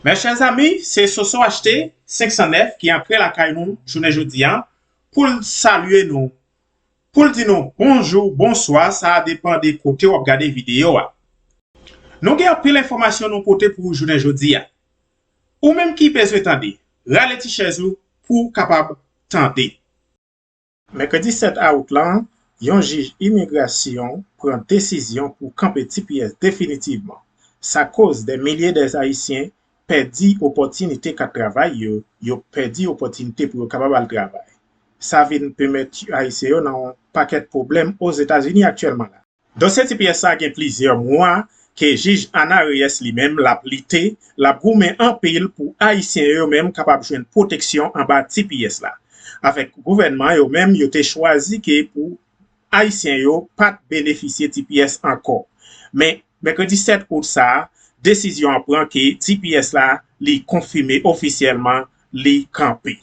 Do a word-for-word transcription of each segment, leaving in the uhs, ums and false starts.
Mes chers amis, se Soso H T senk san nèf ki antre lakay nou jounen jodi a pou l salye nou, pou l di nou bonjou, bonswa, sa a depann de kote w ap gade videyo a. Nou gen anpil enfòmasyon nou pote pou ou jounen jodi a. Ou menm ki bezwen tande, rale ti chèz ou pou w kapab tande. Mèkredi sèt awout lan, yon jij imigrasyon pran desizyon pou kanpe T P S definitivman. Sa koz dè milye dè Ayisyen pèdi opòtinite kat travay yo, yo pèdi opòtinite pou yo kapab al travay. Sa vin pèmèt Ayisyen yo nan yon pakèt pwoblèm Ozetazini aktyèlman la. Dosye T P S sa gen plizyè mwa ke jij Ana Reyes li menm l ap lite, l ap goumen anpil pou Ayisyen yo menm kapab jwenn pwoteksyon anba T P S la. Avèk gouvènman yo menm, yo te chwazi ke pou Ayisyen yo pa t benefisye T P S ankò. Men, mèkredi sèt out sa a, desizyon an pran ke T P S la, li konfime ofisyèlman, li kanpe.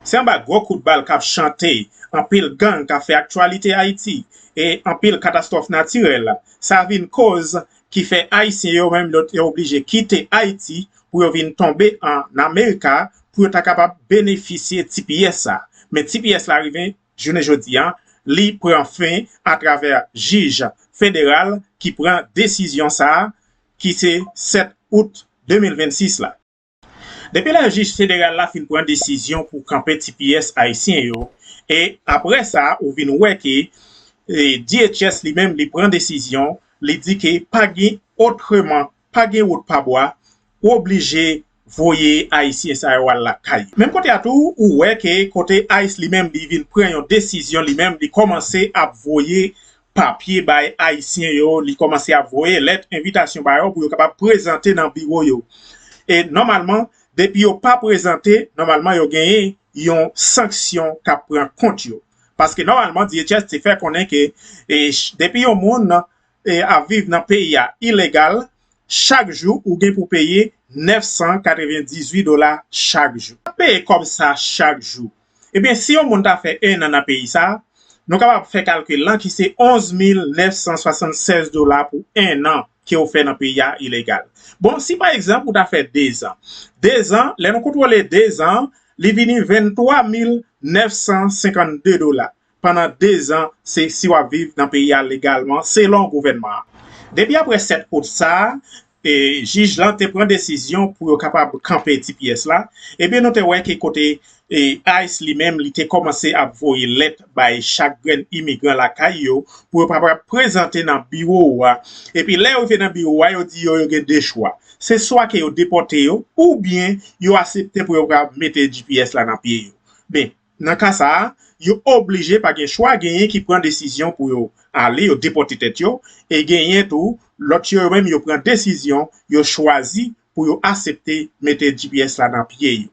Se anba gwo kout bal k ap chante, anpil gang k ap fè aktyalite Ayiti, e anpil katastwòf natirèl. Sa vin koz ki fè Ayisyen yo menm yo te oblije kite Ayiti pou yo vin tonbe ann Amerika pou yo ta kapab benefisye T P S sa. Men T P S la rive jounen jodi a, li pran fen atravè jij federal ki pran desizyon sa a, ki se sèt out de mil vennsis la. Depi lè jij federal la fin pran desizyon pou kanpe T P S ayisyen yo, e apre sa, ou vin wè ke, e, D H S li menm, li pran desizyon, li di ke pa gen otreman, pa gen wout pa bwa, ou oblije voye Ayisyen sa yo al lakay yo. Menm kote a tou, ou wè ke kote ice li menm, li vin pran yon desizyon, li menm, li kòmanse ap voye papye bay Ayisyen yo, li kòmanse ap voye lèt envitasyon ba yo pou yo kapab prezante nan biwo yo. E nòmalman, depi yo pa prezante, nòmalman yo genyen yon sanksyon k ap pran kont yo. Paske nòmalman, D H S te fè konnen ke, e, ch-, depi yon moun, e, ap viv nan peyi a ilegal, chak jou ou gen pou peye nèf san katrevendizuit dola chak jou. Peye kòb sa chak jou. Ebyen, si yon moun ta fè en an nan peyi sa, nou kapab fè kalkil lan ki se onz mil nèf san swasannsèz dola pou en an ke w fè nan peyi a ilegal. Bon, si pa egzanp ou ta fè dezan, dezan, lè nou kontwole dezan, li vini venntwa mil nèf san senkannde dola. Pandan dezan, se si w ap viv nan peyi a legalman, selon gouvènman an. Depi apre sèt out sa a, e, jij lan te pran desizyon pou yo kapab kanpe T P S la, ebyen nou te wè ke kote, e, ice li menm, li te kòmanse ap voye lèt bay chak grenn imigran lakay yo pou yo kapab prezante nan biwo a. Epi lè yo rive nan biwo a, yo di yo, yo gen de chwa. Se swa ke yo depòte yo, oubyen yo aksepte pou yo ka mete G P S la nan pye yo. Men, nan ka sa a, yo oblije, pa gen chwa, genyen ki pran desizyon pou yo ale, yo depòte tèt yo, e genyen tou, lòt yo, yo menm, yo pran desizyon, yo chwazi pou yo aksepte mete G P S la nan pye yo.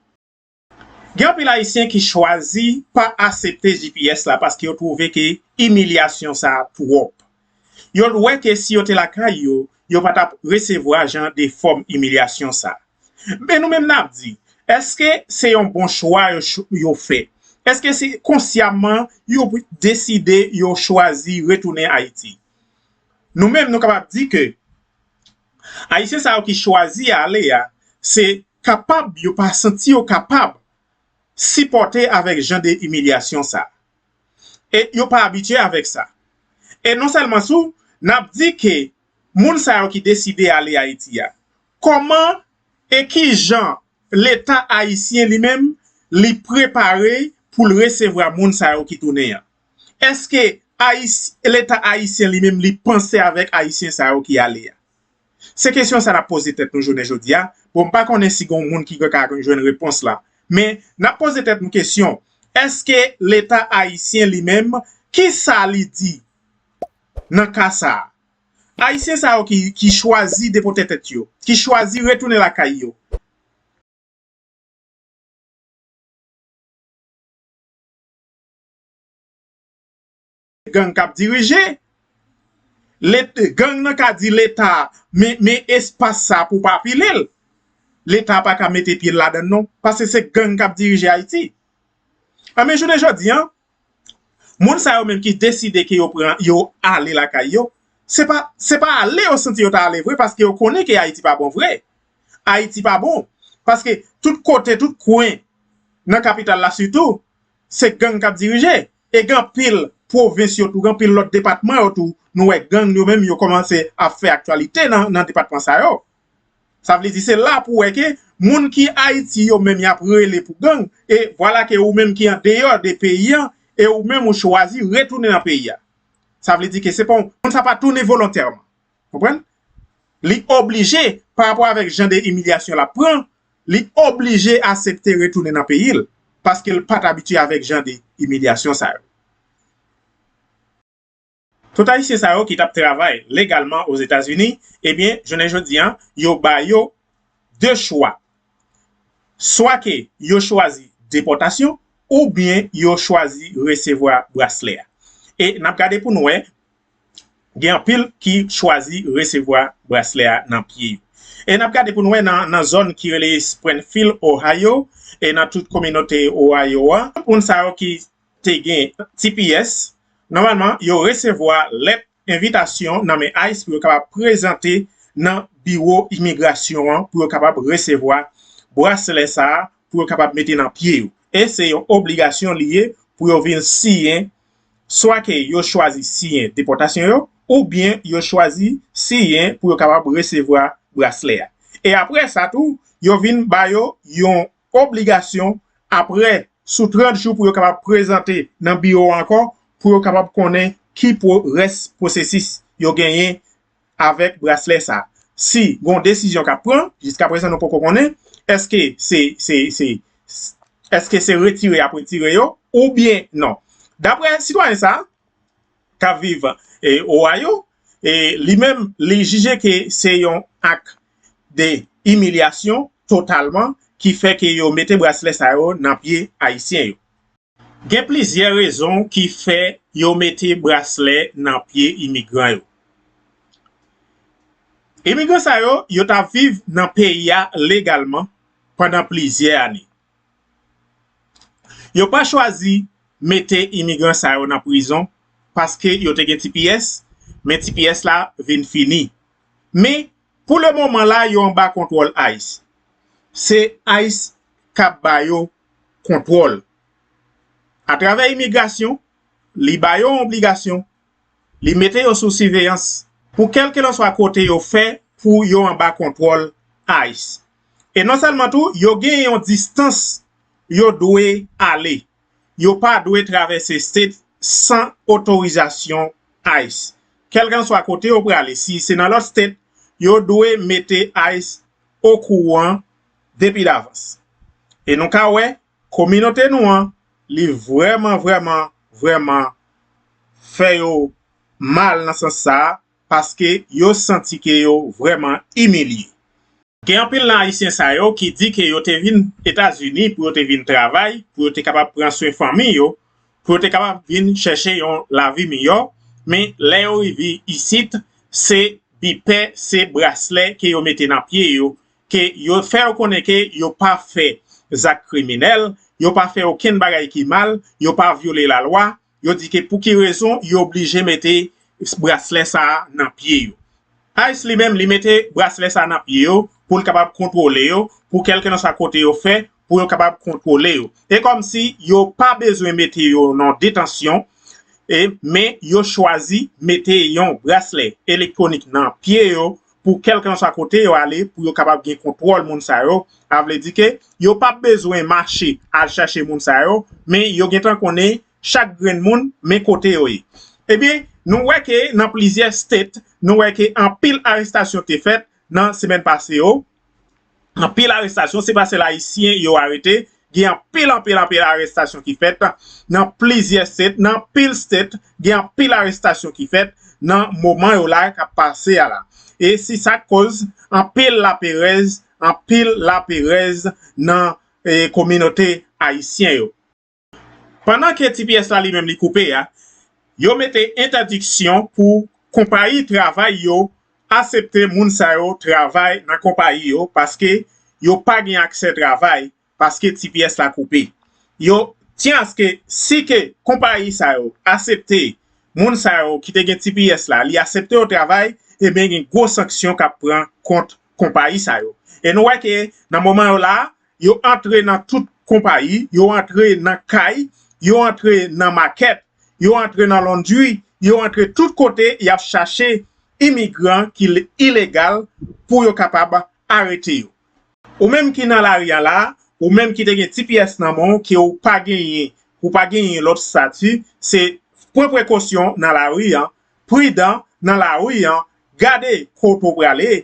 Gen anpil Ayisyen ki chwazi pa aksepte G P S la paske yo twouve ke imilyasyon sa a twòp. Yo wè ke si yo te lakay yo, yo pa t ap resevwa jan de fòm imilyasyon sa. Men nou menm n ap di, èske se yon bon chwa yo ch-, yo fè? Èske se konsyaman yo deside yo chwazi retounen Ayiti? Nou menm nou kapab di ke Ayisyen sa yo ki chwazi ale a, se kapab yo pa santi yo kapab sipòte avèk jan de imilyasyon sa. E yo pa abitye avèk sa. E non sèlman sou, n ap di ke moun sa yo ki deside ale Ayiti a, kòman e ki jan Leta ayisyen li menm, li prepare pou l resevwa moun sa yo ki tounen an? Èske Ayis-, Leta ayisyen li menm, li panse avèk Ayisyen sa yo ki ale a? Se kesyon sa n ap poze tèt nou jounen jodi a. Bon, m pa konnen si gen moun ki ka jwenn repons la. Men, n ap poze tèt nou kesyon, èske Leta ayisyen li menm, ki sa li di nan ka sa a? Ayisyen sa yo ki, ki chwazi depòte tèt yo, ki chwazi retounen lakay yo. Gang k ap dirije. Let-, gang nan ka di Leta, men, men espas sa pou w pa pile l. Leta pa ka mete pye l ladan l non, paske se gang k ap dirije Ayiti. Anben, jounen jodi a, moun sa yo menm ki deside ke yo pran, yo ale lakay yo, se pa, se pa ale yo santi yo ta ale vre, paske yo konnen ke Ayiti pa bon vre. Ayiti pa bon. Paske tout kote, tout kwen, nan kapital la sitou, se gang k ap dirije. E gen anpil pwovens yo tou, gen anpil lòt depatman yo tou, nou wè gang yo menm yo kòmanse ap fè aktyalite nan, nan depatman sa yo. Sa vle di se la pou wè ke moun ki Ayiti yo menm y ap rele pou gang, e vwala ke ou menm ki andeyò de peyi an, e ou menm ou chwazi retounen nan peyi a. Sa vle di ke se pa yon, moun sa pa tounen volontèman. Konprann? Li oblije, pa rapò avèk jan de imilyasyon l ap pran, li oblije aksepte retounen nan peyi l, paske l pa t abitye avèk jan de imilyasyon sa yo. Tout Ayisyen sa yo ki t ap travay legalman Ozetazini, ebyen, jounen jodi a, yo ba yo de chwa. Swa ke yo chwazi depòtasyon, oubyen yo chwazi resevwa braslè a. E n ap gade pou n wè, gen anpil ki chwazi resevwa braslè a nan pye yo. E n ap gade pou n wè nan, nan zòn ki rele Springfield, Ohio, e nan tout kominote Ohio a, moun sa yo ki te gen T P S, nòmalman, yo resevwa lèt envitasyon nan men ice pou yo kapab prezante nan biwo imigrasyon an, pou yo kapab resevwa braslè sa a, pou yo kapab mete nan pye yo. E se yon obligasyon li ye pou yo vin siyen, swa ke yo chwazi siyen depòtasyon yo, oubyen yo chwazi siyen pou yo kapab resevwa braslè a. E apre sa tou, yo vin ba yo yon obligasyon apre sou trant jou pou yo kapab prezante nan biwo a ankò, pou yo kapab konnen ki pwo-, rès pwosesis yo genyen avèk braslè sa. Si gon desizyon k ap pran, jiskaprezan nou poko konnen, èske se, se, se, èske se retire y ap retire yo, oubyen non. Daprè sitwayen sa, k ap viv, e, Ohio, e, li menm, li jije ke se yon ak de imilyasyon totalman ki fè ke yo mete braslè sa yo nan pye Ayisyen yo. Gen plizyè rezon ki fè yo mete braslè nan pye imigran yo. Imigran sa yo, yo t ap viv nan peyi a legalman pandan plizyè ane. Yo pa chwazi mete imigran sa yo nan prizon paske yo te gen T P S, men T P S la vin fini. Men, pou le moman la, yo anba kontwòl ice. Se ice k ap ba yo kontwòl. Atravè imigrasyon, li ba yo yon obligasyon, li mete yo sou siveyans pou kèlkelanswa kote yo fè pou yo anba kontwòl ice. E non sèlman tou, yo gen yon distans yo dwe ale. Yo pa dwe travèse state san otorizasyon ice. Kèlkelanswa kote yo prale, si se nan lòt state, yo dwe mete ice okouran depi davans. E nou ka wè, kominote nou an, li vrèman, vrèman, vrèman fè yo mal nan sans sa a, paske yo santi ke yo vrèman imilye. Gen anpil nan Ayisyen sa yo ki di ke yo te vin Etazini pou yo te vin travay, pou yo te kapab pran swen fanmi yo, pou yo te kapab vin chèche yon lavi miyò, men lè yo rive isit, se bipè, se braslè ke yo mete nan pye yo, ke yo fè yo konnen ke yo pa fè zak kriminèl, yo pa fè okenn bagay ki mal, yo pa vyole lalwa, yo di ke pou ki rezon yo oblije mete braslè sa a nan pye yo. Ice li menm, li mete braslè sa a nan pye yo pou l kapab kontwole yo, pou kèlkelanswa kote yo fè, pou yo kapab kontwole yo. E kòmsi yo pa bezwen mete yo nan detansyon, e, men yo chwazi mete yon braslè elektwonik nan pye yo pou kèlkelanswa kote yo ale, pou yo kapab gen kontwòl moun sa yo. A vle di ke yo p ap bezwen mache al chache moun sa yo, men yo gentan konnen chak grenn moun, men kote yo ye. Ebyen, nou wè ke nan plizyè state, nou wè ke anpil arestasyon te fèt nan semèn pase yo. Anpil arestasyon, se pa sèl Ayisyen yo arete, gen anpil, anpil, anpil arestasyon ki fèt nan plizyè state, nan anpil state, gen anpil arestasyon ki fèt nan moman yo la k ap pase a la. E se sa k koz anpil laperèz, anpil laperèz nan, e, kominote ayisyen yo. Pandan ke T P S la li menm li koupe a, yo mete entèdiksyon pou konpayi travay yo aksepte moun sa yo travay nan konpayi yo paske yo pa gen aksè travay paske T P S la koupe. Yo tyen aske si ke konpayi sa yo aksepte moun sa yo ki te gen T P S la, li aksepte yo travay, ebyen gen gwo sanksyon k ap pran kont konpayi sa yo. E nou wè ke nan moman yo la, yo antre nan tout konpayi, yo antre nan kay, yo antre nan makèt, yo antre nan londri, yo antre tout kote, y ap chache imigran ki le- ilegal pou yo kapab arete yo. Ou menm ki nan lari a la, ou menm ki te gen T P S nan men w, ke ou pa genyen, ou pa genyen lòt estati, se pran prekosyon nan lari an, pridan nan lari an, gade kote w prale,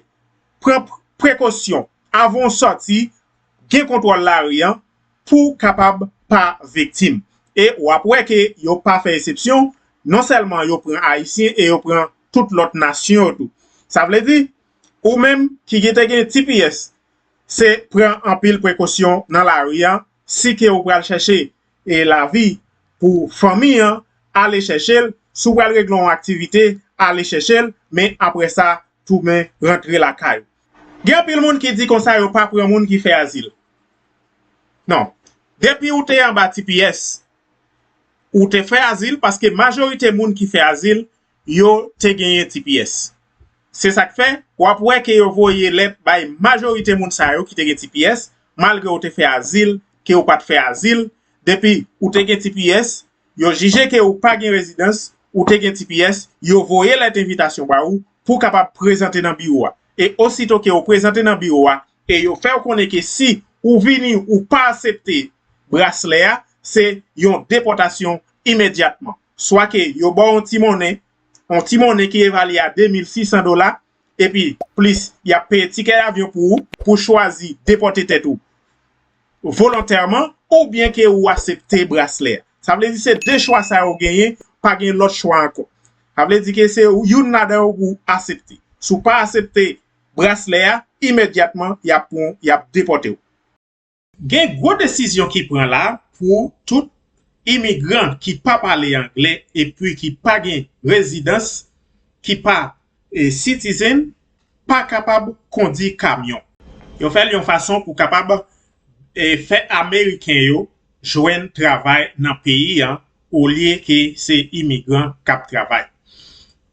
pran prekosyon avan w sòti, gen kontwòl lari an pou w kapab pa viktim. E w ap wè ke yo pa fè eksepsyon, non sèlman yo pran Ayisyen e yo pran tout lòt nasyon yo tou. Sa vle di, ou menm ki gen te gen T P S, se pran anpil prekosyon nan lari an, si ke ou pral chèche e lavi pou fanmi an, ale chèche l, si w pral regle yon aktivite, ale chèche l, men apre sa, tounen rantre lakay ou. Gen anpil moun ki di konsa yo pa pran moun ki fè azil. Non. Depi ou te anba T P S, ou te fè azil paske majorite moun ki fè azil, yo te genyen T P S. Se sa k fè, w ap wè ke yo voye lèt bay majorite moun sa yo ki te gen T P S, malgre ou te fè azil, ke ou pa t fè azil, depi ou te gen T P S, yo jije ke ou pa gen rezidans, ou te gen T P S, yo voye lèt envitasyon ba ou pou w kapab prezante nan biwo a. E osito ke ou prezante nan biwo a, e yo fè w konnen ke si ou vini, ou pa aksepte braslè a, se yon depòtasyon imedyatman. Swa ke yo ba w yon ti monnen, yon ti monnen ki evalye a de mil sis san dola, epi plis y ap peye tikè avyon pou ou, pou chwazi depòte tèt ou volontèman, oubyen ke ou aksepte braslè a. Sa vle di se de chwa sa yo genyen, pa gen lòt chwa ankò. Sa vle di ke se youn ladan yo pou w aksepte. Si w pa aksepte braslè a, imedyatman, y ap pran, y ap depòte w. Gen gwo desizyon ki pran la pou tout imigran ki pa pale anglè epi ki pa gen rezidans, ki pa, e, citizen, pa kapab kondi kamyon. Yo fè l yon fason pou kapab, e, fè Ameriken yo jwenn travay nan peyi an, olye ke se imigran k ap travay.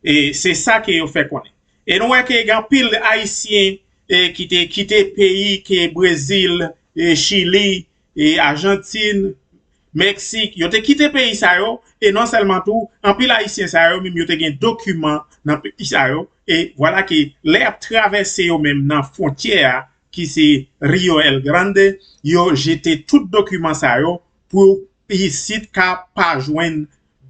E se sa ke yo fè konnen. E nou wè ke gen anpil Ayisyen, e, ki te kite peyi ke Brezil, e, Chili, e, Ajantin, Meksik, yo te kite peyi sa yo, e non sèlman tou, anpil Ayisyen sa yo menm yo te gen dokiman nan peyi sa yo, e vwala ke lè y ap travèse yo menm nan fwontyè a, ki se Rio El Grande, yo jete tout dokiman sa yo pou isit ka pa jwenn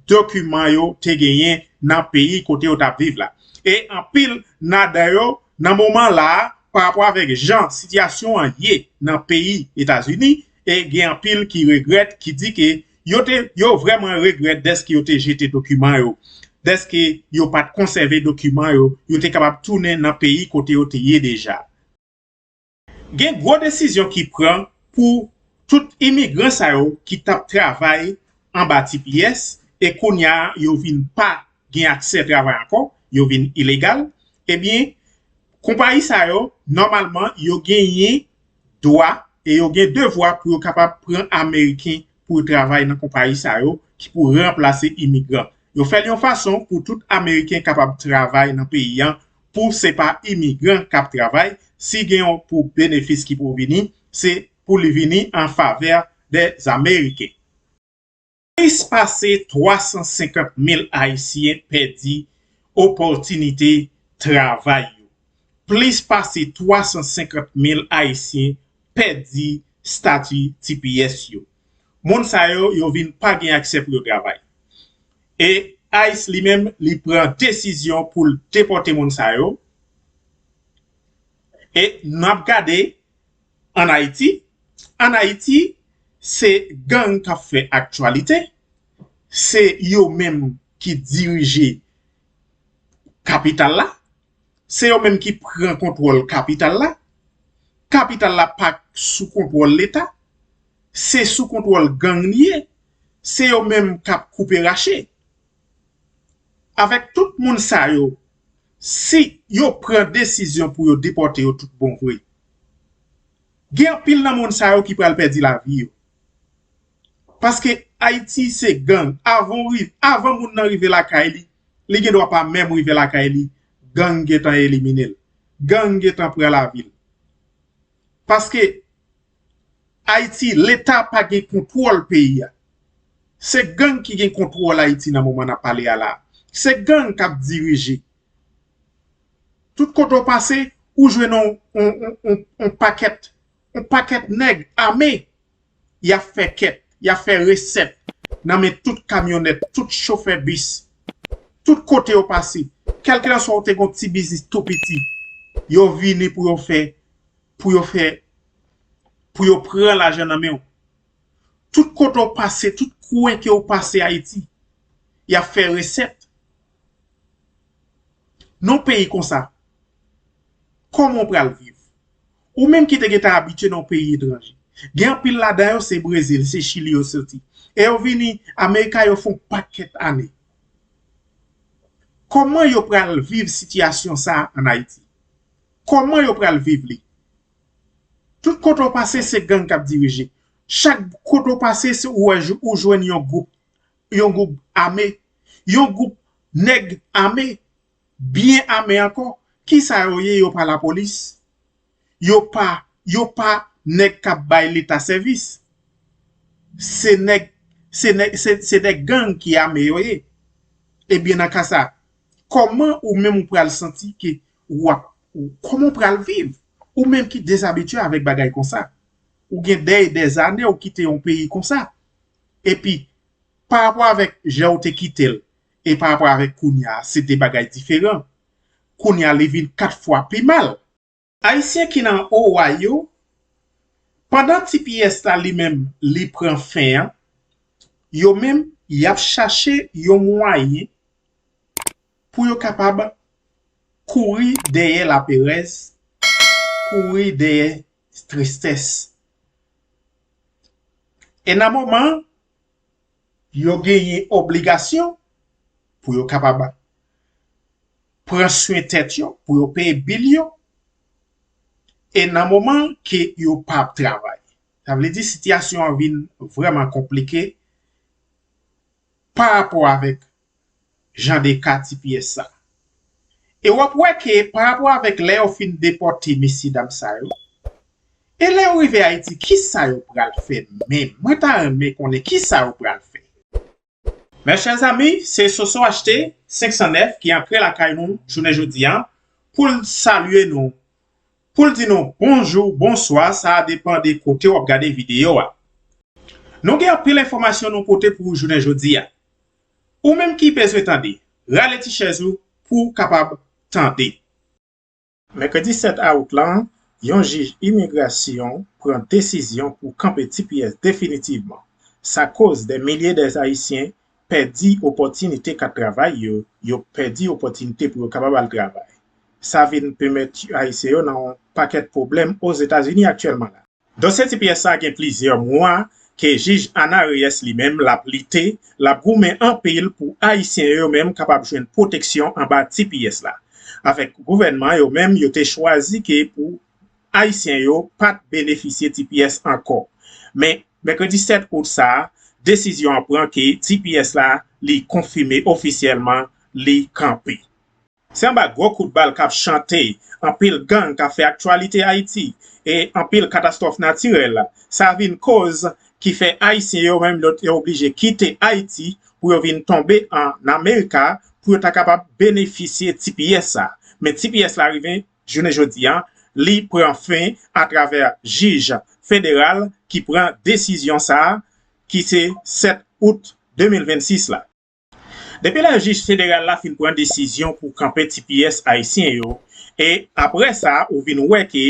dokiman yo te genyen nan peyi kote yo t ap viv la. E anpil ladan yo, nan moman la a, pa rapò avèk jan sitiyasyon an ye nan peyi Etazini, e gen anpil ki regrèt, ki di ke yo te, yo vrèman regrèt dèske yo te jete dokiman yo, dèske yo pa t konsève dokiman yo, yo te kapab tounen nan peyi kote yo te ye deja. Gen gwo desizyon ki pran pou tout imigran sa yo ki t ap travay anba T P S e kounye a yo vin pa gen aksè travay ankò, yo vin ilegal, ebyen, konpayi sa yo, nòmalman, yo genyen dwa e yo gen devwa pou yo kapab pran Ameriken pou yo travay nan konpayi sa yo ki pou ranplase imigran. Yo fè l yon fason pou tout Ameriken kapab travay nan peyi an, pou se pa imigran k ap travay, si gen yon pou benefis ki pou vini, se pou li vini an favè dè Ameriken. Plis pase twa san senkant mil Ayisyen pèdi opòtinite travay yo. Plis pase twa san senkant mil Ayisyen pèdi estati T P S yo. Moun sa yo, yo vin pa gen aksè pou yo travay. E ICE li menm, li pran desizyon pou l depòte moun sa yo. E n ap gade ann Ayiti. Ann Ayiti, se gang k ap fè aktyalite. Se yo menm ki dirije kapital la. Se yo menm ki pran kontwòl kapital la. Kapital la pa sou kontwòl Leta. Se sou kontwòl gang li ye. Se yo menm k ap koupe rache. Avèk tout moun sa yo, si yo pran desizyon pou yo depòte yo tout bon vre, gen anpil nan moun sa yo ki pral pèdi lavi yo. Paske Ayiti se gang. Avan w riv-, avan moun nan rive lakay li, li gen dwa pa menm rive lakay li, gang gentan elimine l. Gang gentan pran lavi l. Paske Ayiti, Leta pa gen kontwòl peyi a. Se gang ki gen kontwòl Ayiti nan moman n ap pale a la. Se gang k ap dirije. Tout kote w pase, ou jwenn yon, yon, yon, yon, yon pakèt, yon pakèt nèg ame. Y ap fè kèt, y ap fè resèt nan men tout kamyonèt, tout chofè bis. Tout kote yo pase, kèlkelanswa ou te gon ti biznis tou piti, yo vini pou yo fè, pou yo fè, pou yo pran lajan nan men w. Tout kote w pase, tout kwen ke w pase Ayiti, y ap fè resèt. Nan yon peyi konsa, kòman w pral viv? Ou menm ki te gentan abitye nan yon peyi etranje. Gen anpil ladan yo se Brezil, se Chili yo soti. E yo vini Amerika, yo fè yon pakèt ane. Kòman yo pral viv sitiyasyon sa a ann Ayiti? Kòman yo pral viv li? Tout kote w pase, se gang k ap dirije. Chak kote w pase, se ou wè jou, ou jwenn yon gwoup, yon gwoup ame, yon gwoup nèg ame, byen ame ankò. Kisa yo ye? Yo pa lapolis. Yo pa, yo pa nèg k ap bay Leta sèvis. Se nèg, se nèg, se, se nèg gang ki ame yo ye. Ebyen, nan ka sa, kòman ou menm ou pral santi ke w ap, ou, kòman w pral viv? Ou menm ki dezabitye avèk bagay konsa. Ou gen dè, dèzane ou kite yon peyi konsa. Epi, pa rapò avèk jan ou te kite l, e pa rapò avèk kounye a, se de bagay diferan. Kounye a, li vin kat fwa pi mal. Ayisyen ki nan Ohio, pandan T P S la li menm, li pran fen an, yo menm, y ap chache yon mwayen pou yo kapab kouri dèyè laperèz, kouri dèyè tristès. E nan moman, yo genyen obligasyon pou yo kapab pran swen tèt yo, pou yo peye bil yo, e nan moman ke yo pa ap travay. Sa vle di sitiyasyon an vin vrèman konplike pa rapò avèk jan de ka T P S sa. E w ap wè ke pa rapò avèk lè yo fin depòte mesyedam sa yo, e lè yo rive Ayiti, kisa yo pral fè menm? Mwen ta renmen konnen kisa yo pral fè. Mes chers amis, se Soso H T senk san nèf ki antre lakay nou jounen jodi a pou l salye nou, pou l di nou bonjou, bonswa, sa a depann de kote w ap gade videyo a. Nou gen anpil enfòmasyon nou pote pou ou jounen jodi a. Ou menm ki bezwen tande, rale ti chèz ou pou w kapab tande. Mèkredi sèt awout lan, yon jij imigrasyon pran desizyon pou kanpe T P S definitivman. Sa koz dè milye dè Ayisyen pèdi opòtinite kat travay yo, yo pèdi opòtinite pou yo kapab al travay. Sa vin pèmèt Ayisyen yo nan yon pakèt pwoblèm Ozetazini aktyèlman la. Dosye T P S sa gen plizyè mwa ke jij Ana Reyes li menm l ap lite, l ap goumen anpil pou Ayisyen yo menm kapab jwenn pwoteksyon anba T P S la. Avèk gouvènman yo menm, yo te chwazi ke pou Ayisyen yo pa t benefisye T P S ankò. Men, mèkredi sèt out sa a, desizyon an pran ke T P S la, li konfime ofisyèlman, li kanpe. Se anba gwo kout bal k ap chante, anpil gang k ap fè aktyalite Ayiti, e anpil katastwòf natirèl. Sa vin koz ki fè Ayisyen yo menm yo te oblije kite Ayiti pou yo vin tonbe ann Amerika pou yo ta kapab benefisye T P S sa. Men T P S la rive jounen jodi a, li pran fen atravè jij federal ki pran desizyon sa a, ki se sèt out de mil vennsis la. Depi lè jij federal la fin pran desizyon pou kanpe T P S ayisyen yo, e apre sa, ou vin wè ke,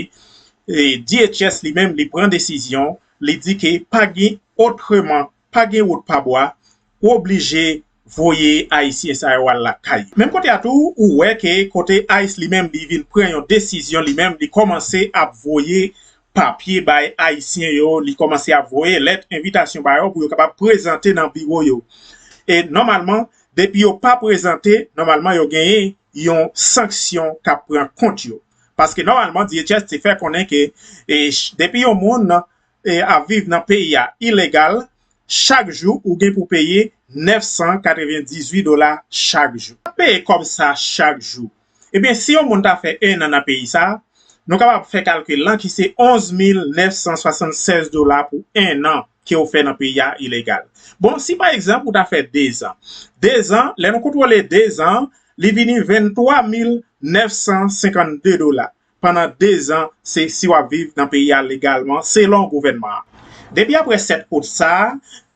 e, D H S li menm, li pran desizyon, li di ke pa gen otreman, pa gen wout pa bwa, ou oblije voye Ayisyen sa yo al lakay yo. Menm kote a tou, ou wè ke kote ice li menm, li vin pran yon desizyon li menm, li kòmanse ap voye papye bay Ayisyen yo, li kòmanse ap voye lèt envitasyon ba yo pou yo kapab prezante nan biwo yo. E nòmalman, depi yo pa prezante, nòmalman yo genyen yon sanksyon k ap pran kont yo. Paske nòmalman, D H S te fè konnen ke, e, ch-, depi yon moun, e, ap viv nan peyi a ilegal, chak jou ou gen pou peye nèf san katrevendizuit dola chak jou. Peye kòb sa chak jou. Ebyen, si yon moun ta fè en an nan peyi sa, Nou kapab fè kalkil lan ki se onz mil nèf san swasannsèz dola pou en an ke w fè nan peyi a ilegal. Bon, si pa egzanp ou ta fè dezan, dezan, lè nou kontwole dezan, li vini venntwa mil nèf san senkannde dola. Pandan dezan, se si w ap viv nan peyi a legalman, selon gouvènman an. Depi apre sèt out sa a,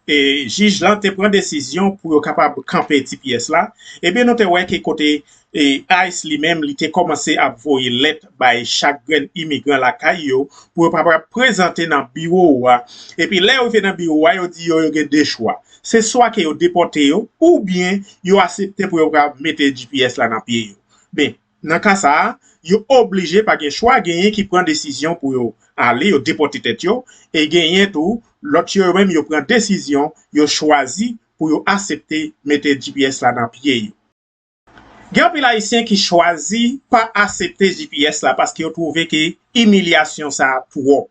e, jij lan te pran desizyon pou yo kapab kanpe G P S la, ebyen nou te wè ke kote, e, ice li menm, li te kòmanse ap voye lèt bay chak grenn imigran lakay yo pou yo kapab prezante nan biwo a. Epi lè yo rive nan biwo a, yo di yo, yo gen de chwa. Se swa ke yo depòte yo, oubyen yo aksepte pou yo kapab mete G P S la nan pye yo. Men, nan ka sa a, yo oblije, pa gen chwa, genyen ki pran desizyon pou yo ale, yo depòte tèt yo, e genyen tou, lòt yo, yo menm, yo pran desizyon, yo chwazi pou yo aksepte mete G P S la nan pye yo. Gen anpil Ayisyen ki chwazi pa aksepte G P S la paske yo twouve ke imilyasyon sa a twòp.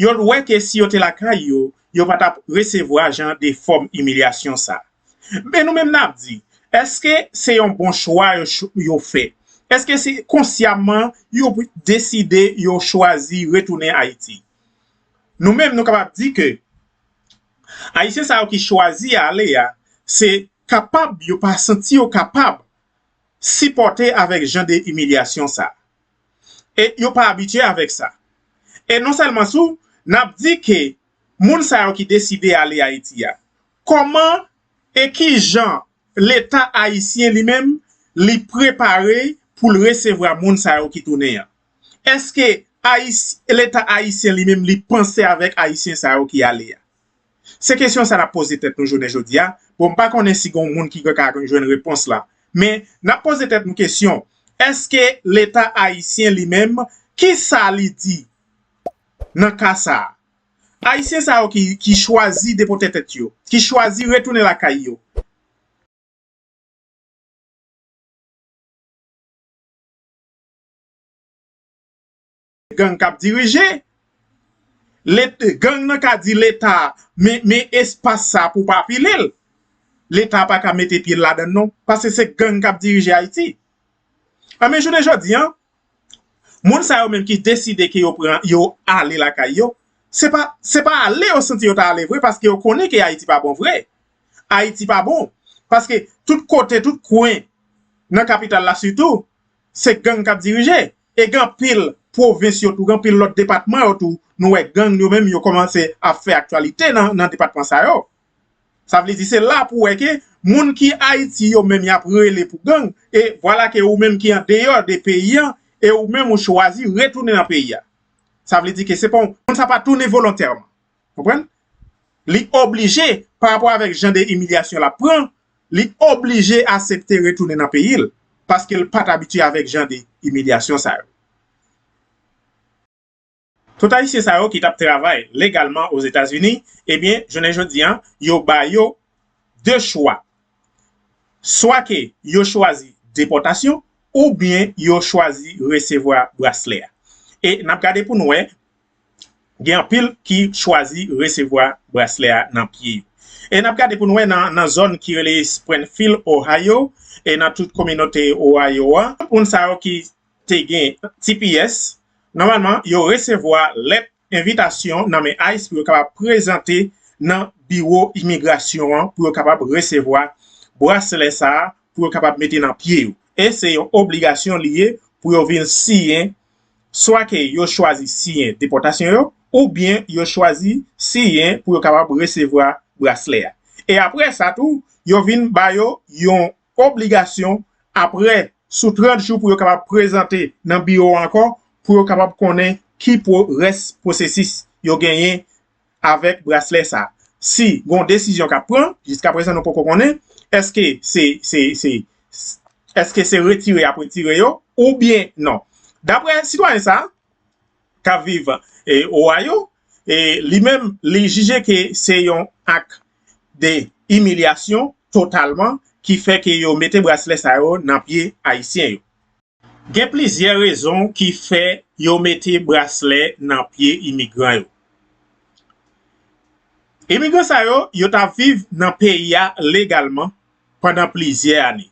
Yo wè ke si yo te lakay yo, yo pa t ap resevwa jan de fòm imilyasyon sa. Men nou menm n ap di, èske se yon bon chwa yo, ch- yo fè? Èske se konsyaman yo deside yo chwazi retounen Ayiti? Nou menm nou kapab di ke Ayisyen sa yo ki chwazi ale a, se kapab yo pa santi yo kapab sipòte avèk jan de imilyasyon sa. E yo pa abitye avèk sa. E non sèlman sou, n ap di ke moun sa yo ki deside ale Ayiti a, kòman e ki jan Leta ayisyen li menm, li prepare pou l resevwa moun sa yo ki tounen an? Èske Ayis- Leta ayisyen li menm, li panse avèk Ayisyen sa yo ki ale a? Se kesyon sa n ap poze tèt nou jounen jodi a. Bon, m pa konnen si gen moun ki ka jwenn repons la. Men, n ap poze tèt nou kesyon, èske Leta ayisyen li menm, ki sa li di nan ka sa a? Ayisyen sa yo ki, ki chwazi depòte tèt yo, ki chwazi retounen lakay yo. Gang k ap dirije. Gang nan ka di Leta, men, men espas sa pou pa pile l. Leta pa ka mete pye l ladan l non, paske se gang k ap dirije Ayiti. A men jounen jodi a, moun sa yo menm ki deside ke yo pran, yo ale lakay yo, se pa, se pa ale yo santi yo ta ale vre, paske yo konnen ke Ayiti pa bon vre. Ayiti pa bon. Paske tout kote, tout kwen nan kapital la sitou, se gang k ap dirije. E gen anpil pwovens yo tou, gen anpil lòt depatman yo tou, nou wè gang yo menm yo kòmanse ap fè aktyalite nan, nan depatman sa yo. Sa vle di se la pou wè ke moun ki Ayiti yo menm y ap rele pou gang, e vwala ke ou menm ki andeyò de peyi an, e ou menm ou chwazi retounen nan peyi a. Sa vle di ke se pa yon, moun sa pa tounen volontèman. Konprann? Li oblije, pa rapò avèk jan de imilyasyon l ap pran, li oblije aksepte retounen nan peyi l, paske l pa t abitye avèk jan de imilyasyon sa yo. Tout Ayisyen sa yo ki t ap travay legalman Ozetazini, ebyen, jounen jodi a, yo ba yo de chwa. Swa ke yo chwazi depòtasyon, oubyen yo chwazi resevwa braslè a. E n ap gade pou n wè, gen anpil ki chwazi resevwa braslè a nan pye yo. E n ap gade pou n wè nan, nan zòn ki rele Springfield, Ohio, e nan tout kominote Ohio a, moun sa yo ki te gen T P S, nòmalman, yo resevwa lèt envitasyon nan men ice pou yo kapab prezante nan biwo imigrasyon an, pou yo kapab resevwa braslè sa a, pou yo kapab mete nan pye yo. E se yon obligasyon li ye pou yo vin siyen, swa ke yo chwazi siyen depòtasyon yo, oubyen yo chwazi siyen pou yo kapab resevwa braslè a. E apre sa tou, yo vin ba yo yon obligasyon apre sou trant jou pou yo kapab prezante nan biwo a ankò, pou yo kapab konnen ki pwo- rès pwosesis yo genyen avèk braslè sa. Si gen yon desizyon k ap pran, jiskaprezan nou poko konnen, èske se, se, se, èske se retire y ap retire yo, oubyen non. Daprè sitwayen sa, k ap viv, e, Ohio, e, li menm, li jije ke se yon ak de imilyasyon totalman ki fè ke yo mete braslè sa yo nan pye Ayisyen yo. Gen plizyè rezon ki fè yo mete braslè nan pye imigran yo. Imigran sa yo, yo t ap viv nan peyi a legalman pandan plizyè ane.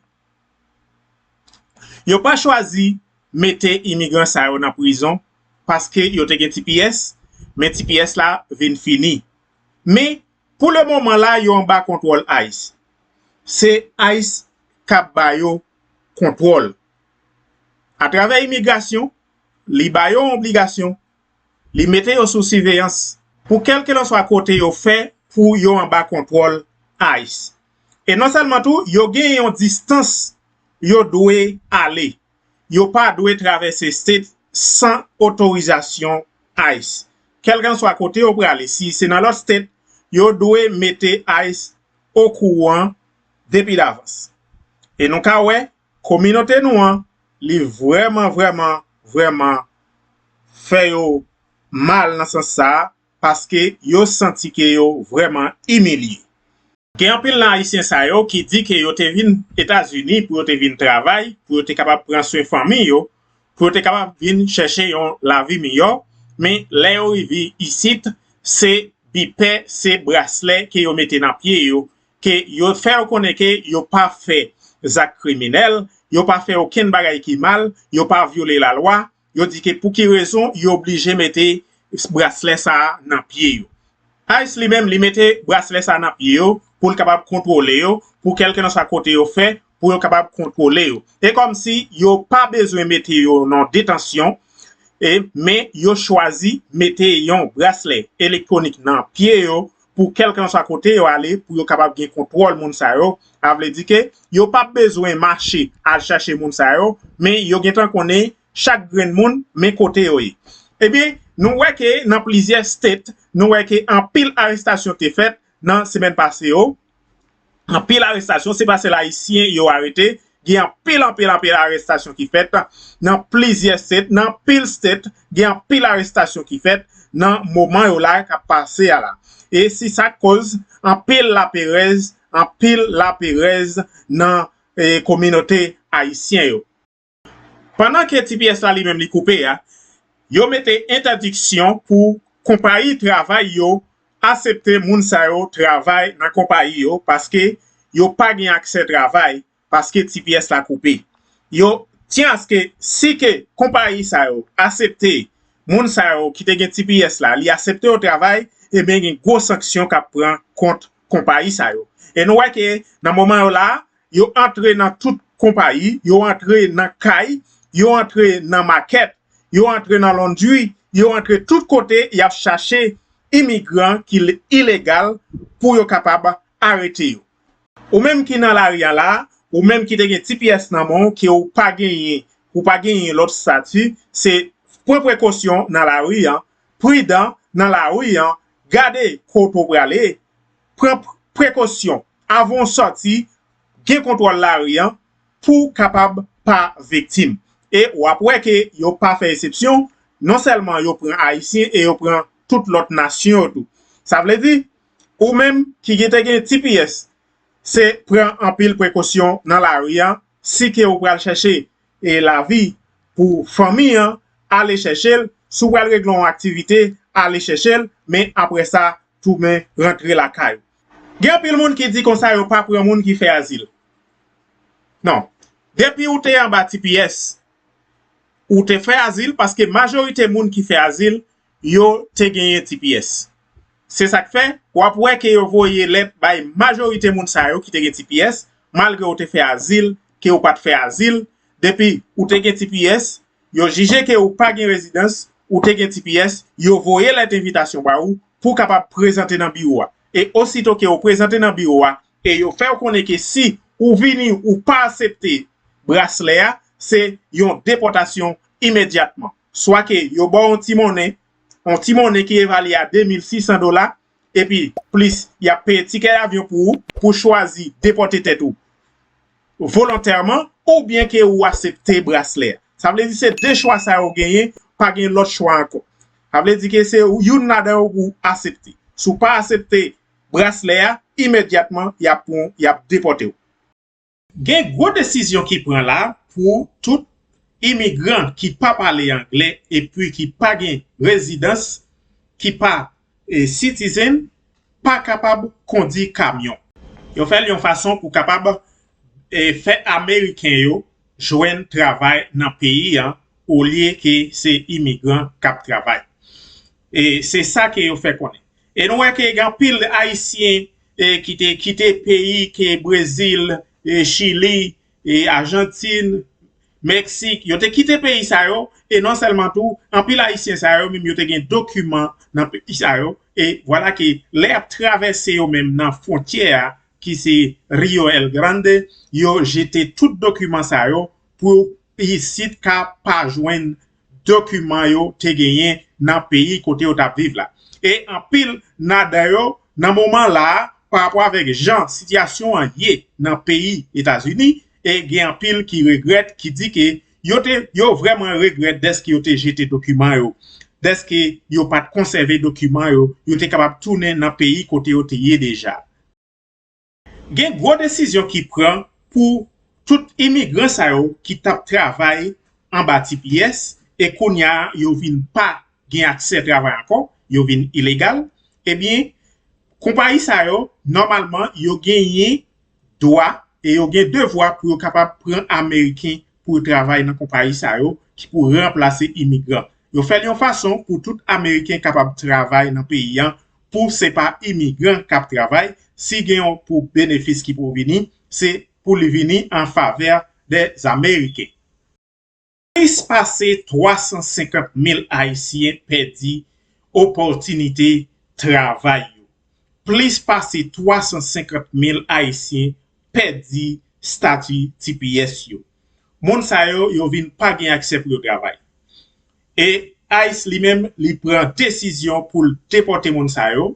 Yo pa chwazi mete imigran sa yo nan prizon paske yo te gen T P S, men T P S la vin fini. Men, pou le moman la, yo anba kontwòl ICE. Se ICE k ap ba yo kontwòl. Atravè imigrasyon, li ba yo yon obligasyon, li mete yo sou siveyans pou kèlkelanswa kote yo fè pou yo anba kontwòl ICE. E non sèlman tou, yo gen yon distans yo dwe ale. Yo pa dwe travèse state san otorizasyon ICE. Kèlkelanswa kote yo prale, si se nan lòt state, yo dwe mete ICE okouran depi davans. E nou ka wè, kominote nou an, li vrèman, vrèman, vrèman fè yo mal nan sans sa a, paske yo santi ke yo vrèman imilye. Gen anpil nan Ayisyen sa yo ki di ke yo te vin Etazini pou yo te vin travay, pou yo te kapab pran swen fanmi yo, pou yo te kapab vin chèche yon lavi miyò, men lè yo rive isit, se bipè, se braslè ke yo mete nan pye yo, ke yo fè yo konnen ke yo pa fè zak kriminèl, yo pa fè okenn bagay ki mal, yo pa vyole lalwa, yo di ke pou ki rezon yo oblije mete braslè sa a nan pye yo. ICE li menm, li mete braslè sa a nan pye yo pou l kapab kontwole yo, pou kèlkelanswa kote yo fè, pou yo kapab kontwole yo. E kòmsi yo pa bezwen mete yo nan detansyon, e, men yo chwazi mete yon braslè elektwonik nan pye yo pou kèlkelanswa kote yo ale, pou yo kapab gen kontwòl moun sa yo. A vle di ke yo p ap bezwen mache al chache moun sa yo, men yo gentan konnen chak grenn moun, men kote yo ye. Ebyen, nou wè ke nan plizyè state, nou wè ke anpil arestasyon te fèt nan semèn pase yo. Anpil arestasyon, se pa sèl Ayisyen yo arete, gen anpil, anpil, anpil arestasyon ki fèt nan plizyè state, nan anpil state, gen anpil arestasyon ki fèt nan moman yo la k ap pase a la. E se sa k koz anpil laperèz, anpil laperèz nan, e, kominote ayisyen yo. Pandan ke T P S la li menm li koupe a, yo mete entèdiksyon pou konpayi travay yo asepte moun sa yo travay nan konpayi yo, paske yo pa gen aksè travay, paske T P S la koupe. Yo tyen aske si ke konpayi sa yo asepte moun sa yo ki te gen T P S la, li asepte yo travay, ebyen gen gwo sanksyon k ap pran kont konpayi sa yo. E nou wè ke nan moman yo la, yo antre nan tout konpayi, yo antre nan kay, yo antre nan makèt, yo antre nan londri, yo antre tout kote, y ap chache imigran ki le-, ilegal pou yo kapab arete yo. Ou menm ki nan lari a la, ou menm ki te gen T P S nan men w, ke ou pa genyen, ou pa genyen lòt estati, se pran prekosyon nan lari an, pridan nan lari an, gade kote w prale, pran p-, prekosyon avan w sòti, gen kontwòl lari an pou w kapab pa viktim. E w ap wè ke yo pa fè eksepsyon, non sèlman yo pran Ayisyen e yo pran tout lòt nasyon yo tou. Sa vle di, ou menm ki gen te gen T P S, se pran anpil prekosyon nan lari an, si ke ou pral chèche e lavi pou fanmi an, ale chèche l, si w pral regle yon aktivite, ale chèche l, men apre sa, tounen rantre lakay ou. Gen anpil moun ki di konsa yo pa pran moun ki fè azil. Non. Depi ou te anba T P S, ou te fè azil, paske majorite moun ki fè azil, yo te genyen T P S. Se sa k fè, w ap wè ke yo voye lèt bay majorite moun sa yo ki te gen T P S, malgre ou te fè azil, ke ou pa t fè azil, depi ou te gen T P S, yo jije ke ou pa gen rezidans, ou te gen T P S, yo voye lèt envitasyon ba ou pou w kapab prezante nan biwo a. E osito ke ou prezante nan biwo a, e yo fè w konnen ke si ou vini, ou pa aksepte braslè a, se yon depòtasyon imedyatman. Swa ke yo ba w yon ti monnen, yon ti monnen ki evalye a de mil sis san dola, epi plis y ap peye tikè avyon pou ou, pou chwazi depòte tèt ou volontèman, oubyen ke ou aksepte braslè a. Sa vle di se de chwa sa yo genyen, pa gen lòt chwa ankò. Sa vle di ke se youn ladan yo pou w aksepte. Si w pa aksepte braslè a, imedyatman, y ap pran, y ap depòte w. Gen gwo desizyon ki pran la pou tout imigran ki pa pale anglè epi ki pa gen rezidans, ki pa, e, citizen, pa kapab kondi kamyon. Yo fè l yon fason pou kapab, e, fè Ameriken yo jwenn travay nan peyi an, olye ke se imigran k ap travay. E se sa ke yo fè konnen. E nou wè ke gen anpil Ayisyen e ki te kite peyi ke Brezil, e Chili, e Ajantin, Meksik, yo te kite peyi sa yo, e non sèlman tou, anpil Ayisyen sa yo menm yo te gen dokiman nan peyi sa yo, e vwala ke lè y ap travèse yo menm nan fwontyè a, ki se Rio El Grande, yo jete tout dokiman sa yo pou isit ka pa jwenn dokiman yo te genyen nan peyi kote yo t ap viv la. E anpil nadan yo, nan moman la a, pa rapò avèk jan sitiyasyon an ye nan peyi Etazini, e gen anpil ki regrèt, ki di ke yo te, yo vrèman regrèt dèske yo te jete dokiman yo, dèske yo pa t konsève dokiman yo, yo te kapab tounen nan peyi kote yo te ye deja. Gen gwo desizyon ki pran pou tout imigran sa yo ki t ap travay anba T P S e kounye a yo vin pa gen aksè travay ankò, yo vin ilegal, ebyen, konpayi sa yo, nòmalman, yo genyen dwa e yo gen devwa pou yo kapab pran Ameriken pou yo travay nan konpayi sa yo ki pou ranplase imigran. Yo fè l yon fason pou tout Ameriken kapab travay nan peyi an, pou se pa imigran k ap travay, si gen yon pou benefis ki pou vini, se pou li vini an favè dè Ameriken. Plis pase twa san senkant mil Ayisyen pèdi opòtinite travay yo. Plis pase twa san senkant mil Ayisyen pèdi stati T P S yo. Moun sa yo, yo vin pa gen aksè pou yo travay. E ICE li menm, li pran desizyon pou l depòte moun sa yo.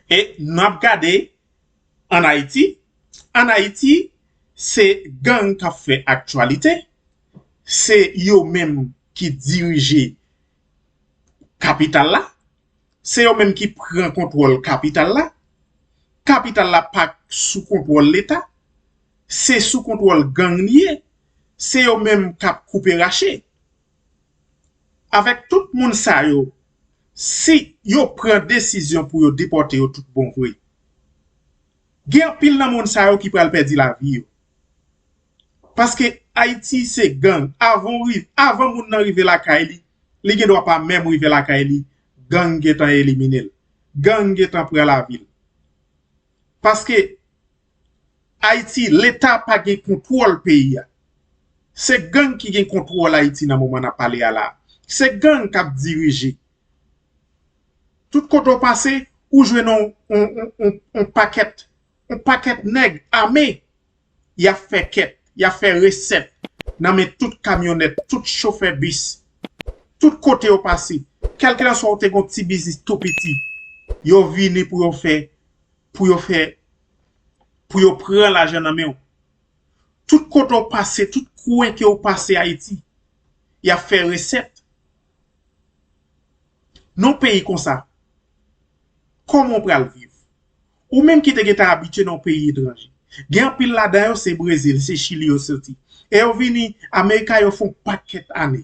E n ap gade ann Ayiti. Ann Ayiti, se gang k ap fè aktyalite. Se yo menm ki dirije kapital la. Se yo menm ki pran kontwòl kapital la. Kapital la pa sou kontwòl Leta. Se sou kontwòl gang li ye. Se yo menm k ap koupe rache. Avèk tout moun sa yo, si yo pran desizyon pou yo depòte yo tout bon vre, gen anpil nan moun sa yo ki pral pèdi lavi yo. Paske Ayiti se gang. Avan w riv-, avan moun nan rive lakay li, li gen dwa pa menm rive lakay li, gang gentan elimine l. Gang gentan pran lavi l. Paske Ayiti, Leta pa gen kontwòl peyi a. Se gang ki gen kontwòl Ayiti nan moman n ap pale a la. Se gang k ap dirije. Tout kote w pase, ou jwenn yon, yon, yon, yon, yon pakèt, yon pakèt nèg ame. Y ap fè kèt, y ap fè resèt nan men tout kamyonèt, tout chofè bis. Tout kote yo pase, kèlkelanswa ou te gen yon ti biznis tou piti, yo vini pou yo fè, pou yo fè, pou yo pran lajan nan men w. Tout kote w pase, tout kwen ke w pase Ayiti, y ap fè resèt. Nan yon peyi konsa, kòman w pral viv? Ou menm ki te gentan abitye nan yon peyi etranje. Gen anpil ladan yo se Brezil, se Chili yo soti. E yo vini Amerika, yo fè yon pakèt ane.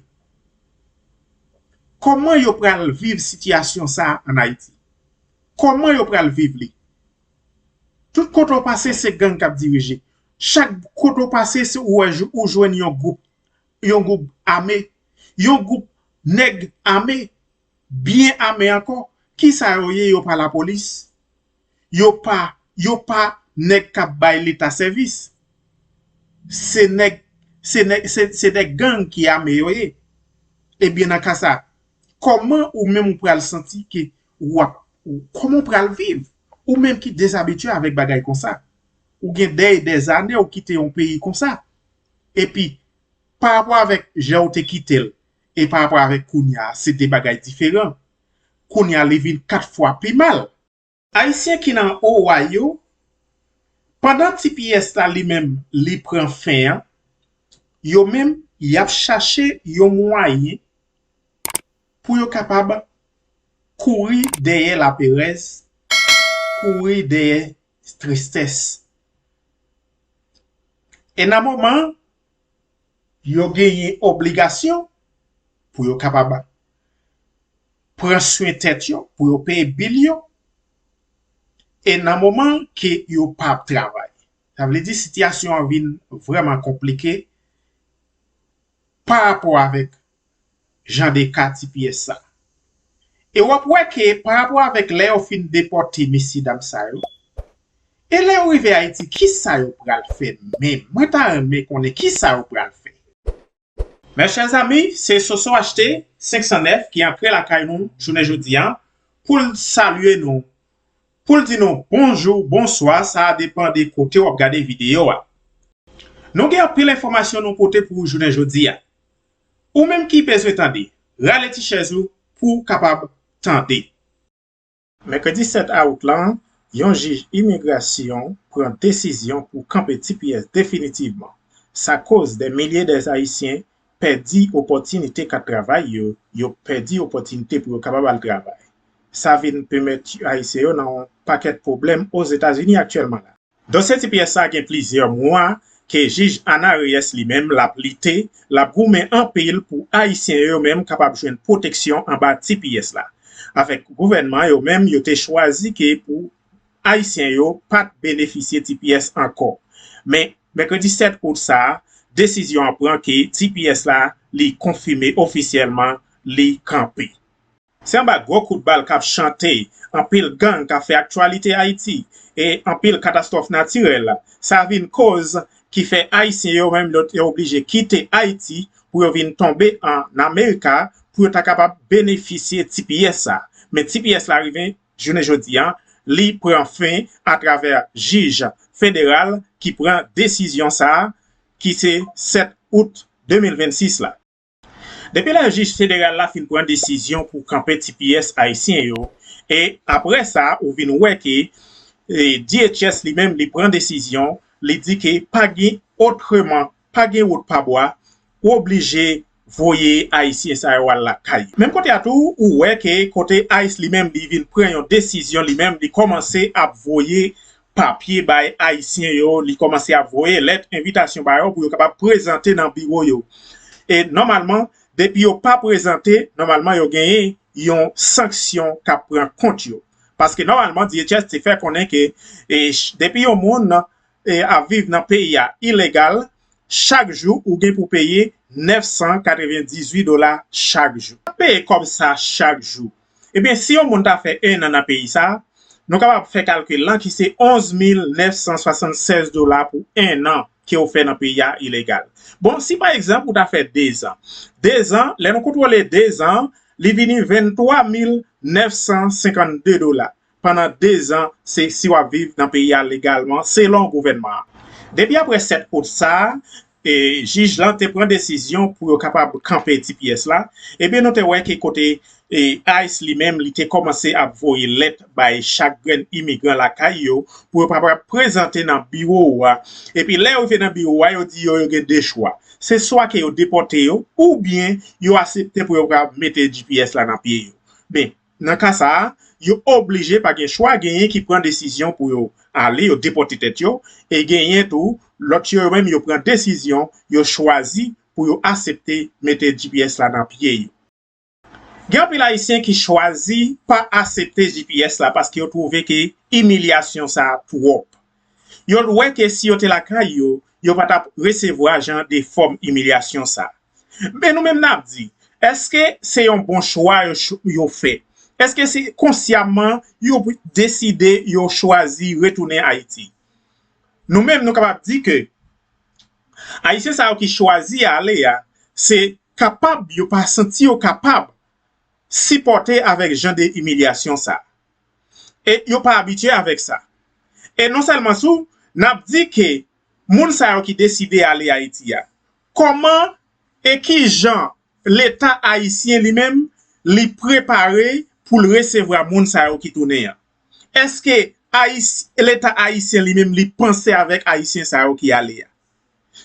Kòman yo pral viv sitiyasyon sa a ann Ayiti? Kòman yo pral viv li? Tout kote w pase, se gang k ap dirije. Chak kote w pase, se ou wè jou-, ou jwenn yon gwoup, yon gwoup ame, yon gwoup nèg ame, byen ame ankò. Kisa yo ye? Yo pa lapolis. Yo pa, yo pa nèg k ap bay Leta sèvis. Se nèg, se nèg, se, se nèg gang ki ame yo ye. Ebyen, nan ka sa, kòman ou menm ou pral santi ke w ap, ou, kòman w pral viv? Ou menm ki dezabitye avèk bagay konsa. Ou gen dè, dèzane ou kite yon peyi konsa. Epi, pa rapò avèk jan ou te kite l, e pa rapò avèk kounye a, se de bagay diferan. Kounye a, li vin kat fwa pi mal. Ayisyen ki nan Ohio, pandan T P S la li menm, li pran fen an, yo menm, y ap chache yon mwayen pou yo kapab kouri dèyè laperèz, kouri dèyè tristès. E nan moman, yo genyen obligasyon pou yo kapab pran swen tèt yo, pou yo peye bil yo, e nan moman ke yo pa ap travay. Sa vle di sitiyasyon an vin vrèman konplike. pa rapò avèk jan de ka T P S sa. E w ap wè ke pa rapò avèk lè yo fin depòte mesyedam sa yo, e lè yo rive Ayiti, kisa yo pral fè menm? Mwen ta renmen konnen kisa yo pral fè. Mes chers amis, se Soso H T senk san nèf ki antre lakay nou jounen jodi a pou l salye nou, pou l di nou bonjou, bonswa, sa a depann de kote w ap gade videyo a. Nou gen anpil enfòmasyon nou pote pou ou jounen jodi a. Ou menm ki bezwen tande, rale ti chèz ou pou w kapab tande. Mèkredi sèt awout lan, yon jij imigrasyon pran desizyon pou kanpe T P S definitivman. Sa koz dè milye dè Ayisyen pèdi opòtinite kat travay yo, yo pèdi opòtinite pou yo kapab al travay. Sa vin pèmèt Ayisyen yo nan yon pakèt pwoblèm Ozetazini aktyèlman la. Dosye T P S sa gen plizyè mwa ke jij Ana Reyes li menm l ap lite, l ap goumen anpil pou Ayisyen yo menm kapab jwenn pwoteksyon anba T P S la. Avèk gouvènman yo menm, yo te chwazi ke pou Ayisyen yo pa t benefisye T P S ankò. Men, mèkredi sèt out sa a, desizyon an pran ke T P S la, li konfime ofisyèlman, li kanpe. Se anba gwo kout bal k ap chante, anpil gang k ap fè aktyalite Ayiti, e anpil katastwòf natirèl. Sa vin koz ki fè Ayisyen yo menm yo te oblije kite Ayiti pou yo vin tonbe ann Amerika pou yo ta kapab benefisye T P S sa. Men T P S la rive jounen jodi a, li pran fen atravè jij federal ki pran desizyon sa a, ki se sèt out de mil vennsis la. Depi lè jij federal la fin pran desizyon pou kanpe T P S ayisyen yo, e apre sa, ou vin wè ke, e, D H S li menm, li pran desizyon, li di ke pa gen otreman, pa gen wout pa bwa, ou oblije voye Ayisyen sa yo al lakay yo. Menm kote a tou, ou wè ke kote ice li menm, li vin pran yon desizyon li menm, li kòmanse ap voye papye bay Ayisyen yo, li kòmanse ap voye lèt envitasyon ba yo pou yo kapab prezante nan biwo yo. E nòmalman, depi yo pa prezante, nòmalman yo genyen yon sanksyon k ap pran kont yo. Paske nòmalman, D H S te fè konnen ke, e, ch-, depi yon moun, e, ap viv nan peyi a ilegal, chak jou ou gen pou peye nèf san katrevendizuit dola chak jou. Peye kòb sa chak jou. Ebyen, si yon moun ta fè en an nan peyi sa, nou kapab fè kalkil lan ki se onz mil nèf san swasannsèz dola pou en an ke w fè nan peyi a ilegal. Bon, si pa egzanp ou ta fè dezan. Dezan, lè nou kontwole dezan, li vini venntwa mil nèf san senkannde dola. Pandan dezan, se si w ap viv nan peyi a legalman, selon gouvènman an. Depi apre sèt out sa a, e, jij lan te pran desizyon pou yo kapab kanpe T P S la, ebyen nou te wè ke kote, e, ice li menm, li te kòmanse ap voye lèt bay chak grenn imigran lakay yo pou yo kapab prezante nan biwo a. Epi lè yo rive nan biwo a, yo di yo, yo gen de chwa. Se swa ke yo depòte yo, oubyen yo aksepte pou yo kapab mete G P S la nan pye yo. Men, nan ka sa a, yo oblije, pa gen chwa, genyen ki pran desizyon pou yo ale, yo depòte tèt yo, e genyen tou, lòt yo, yo menm, yo pran desizyon, yo chwazi pou yo aksepte mete G P S la nan pye yo. Gen anpil Ayisyen ki chwazi pa aksepte G P S la paske yo twouve ke imilyasyon sa a twòp. Yo wè ke si yo te lakay yo, yo pa t ap resevwa jan de fòm imilyasyon sa. Men nou menm n ap di, èske se yon bon chwa yo ch-, yo fè? Èske se konsyaman yo deside yo chwazi retounen Ayiti? Nou menm nou kapab di ke Ayisyen sa yo ki chwazi ale a, se kapab yo pa santi yo kapab sipòte avèk jan de imilyasyon sa. E yo pa abitye avèk sa. E non sèlman sou, n ap di ke moun sa yo ki deside ale Ayiti a, kòman e ki jan Leta ayisyen li menm, li prepare pou l resevwa moun sa yo ki tounen an? Èske Ayis-, Leta ayisyen li menm, li panse avèk Ayisyen sa yo ki ale a?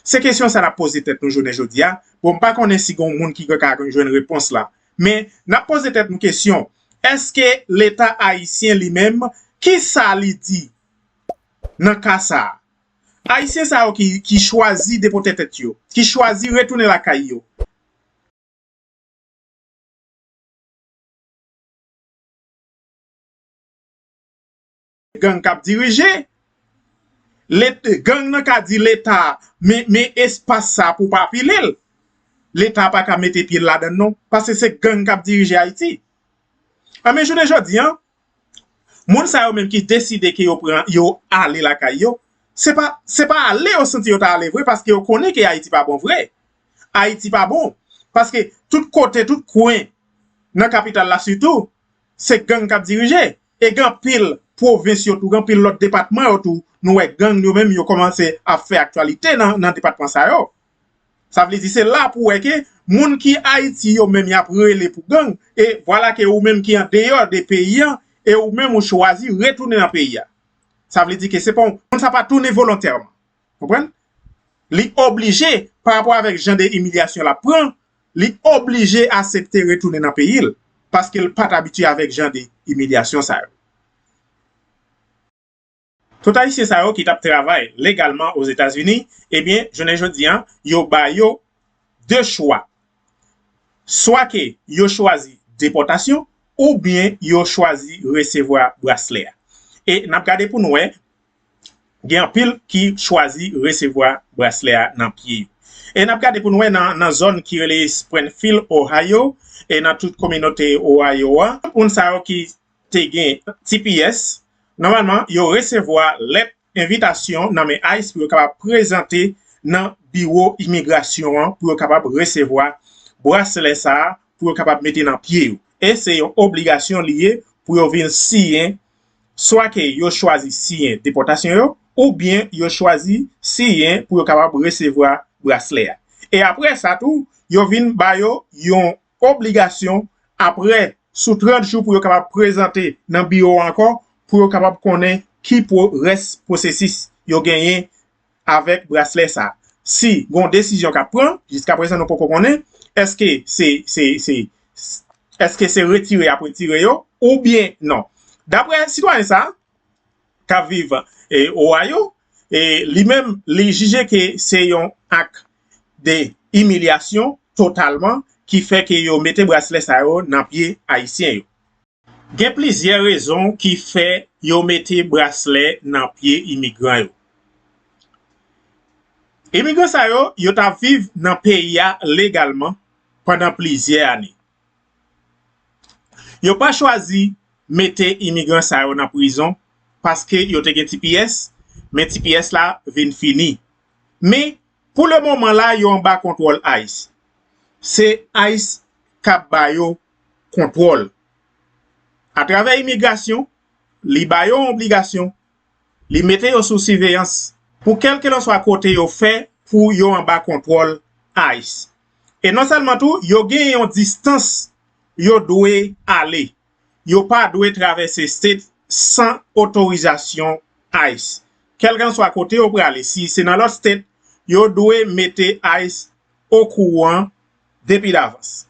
Se kesyon sa n ap poze tèt nou jounen jodi a. Bon, m pa konnen si gen moun ki ka jwenn repons la. Men, n ap poze tèt nou kesyon, èske Leta ayisyen li menm, ki sa li di nan ka sa a? Ayisyen sa yo ki, ki chwazi depòte tèt yo, ki chwazi retounen lakay yo. Gang k ap dirije. Let-, gang nan ka di Leta, men, men espas sa pou pa pile l. Leta pa ka mete pye l ladan l non, paske se gang k ap dirije Ayiti. Anben, jounen jodi a, moun sa yo menm ki deside ke yo pran, yo ale lakay yo, se pa, se pa ale yo santi yo ta ale vre, paske yo konnen ke Ayiti pa bon vre. Ayiti pa bon. Paske tout kote, tout kwen, nan kapital la sitou, se gang k ap dirije. E gen anpil pwovens yo tou, gen anpil lòt depatman yo tou, nou wè gang yo menm yo kòmanse ap fè aktyalite nan, nan depatman sa yo. Sa vle di se la pou wè ke moun ki Ayiti yo menm y ap rele pou gang, e vwala ke ou menm ki andeyò de peyi a, e ou menm ou chwazi retounen nan peyi a. Sa vle di ke se pa yon, moun sa pa tounen volontèman. Konprann? Li oblije, pa rapò avèk jan de imilyasyon l ap pran, li oblije aksepte retounen nan peyi l, paske l pa t abitye avèk jan de imilyasyon sa yo. Tout Ayisyen sa yo ki t ap travay legalman Ozetazini, ebyen, jounen jodi a, yo ba yo de chwa. Swa ke yo chwazi depòtasyon, oubyen yo chwazi resevwa braslè a. E n ap gade pou n wè, gen anpil ki chwazi resevwa braslè a nan pye yo. E n ap gade pou n wè nan, nan zòn ki rele Springfield, Ohio, e nan tout kominote Ohio a, moun sa yo ki te gen T P S, nòmalman, yo resevwa lèt envitasyon nan men ICE pou yo kapab prezante nan biwo imigrasyon an, pou yo kapab resevwa braslè sa a, pou yo kapab mete nan pye yo. E se yon obligasyon li ye pou yo vin siyen, swa ke yo chwazi siyen depòtasyon yo, oubyen yo chwazi siyen pou yo kapab resevwa braslè a. E apre sa tou, yo vin ba yo yon obligasyon apre sou trant jou pou yo kapab prezante nan biwo a ankò, pou yo kapab konnen ki pwo-, rès pwosesis yo genyen avèk braslè sa. Si gon desizyon k ap pran, jiska prezan nou poko konnen, èske se, se, se, èske se retire y ap retire yo, oubyen non. Daprè sitwayen sa, k ap viv, e, Ohio, e, li menm, li jije ke se yon ak de imilyasyon totalman ki fè ke yo mete braslè sa yo nan pye Ayisyen yo. Gen plizyè rezon ki fè yo mete braslè nan pye imigran yo. Imigran sa yo, yo t ap viv nan peyi a legalman pandan plizyè ane. Yo pa chwazi mete imigran sa yo nan prizon paske yo te gen T P S, men T P S la vin fini. Men, pou le moman la, yo anba kontwòl ICE. Se ICE k ap ba yo kontwòl. Atravè imigrasyon, li ba yo yon obligasyon, li mete yo sou siveyans pou kèlkelanswa kote yo fè pou yo anba kontwòl ICE. E non sèlman tou, yo gen yon distans yo dwe ale. Yo pa dwe travèse state san otorizasyon ICE. Kèlkanswa kote yo prale, si se nan lòt state, yo dwe mete ICE okouran depi davans.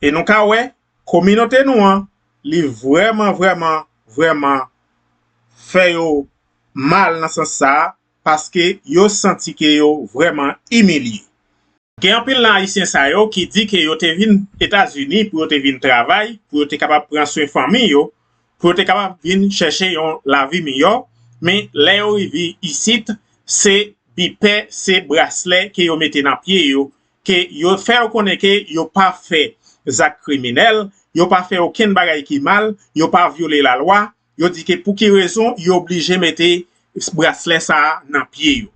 E nou ka wè, kominote nou an, li vrèman, vrèman, vrèman fè yo mal nan sans sa a, paske yo santi ke yo vrèman imilye. Gen anpil nan Ayisyen sa yo ki di ke yo te vin Etazini pou yo te vin travay, pou yo te kapab pran swen fanmi yo, pou yo te kapab vin chèche yon lavi miyò, men lè yo rive isit, se bipè, se braslè ke yo mete nan pye yo, ke yo fè yo konnen ke yo pa fè zak kriminèl, yo pa fè okenn bagay ki mal, yo pa vyole lalwa, yo di ke pou ki rezon yo oblije mete braslè sa a nan pye yo.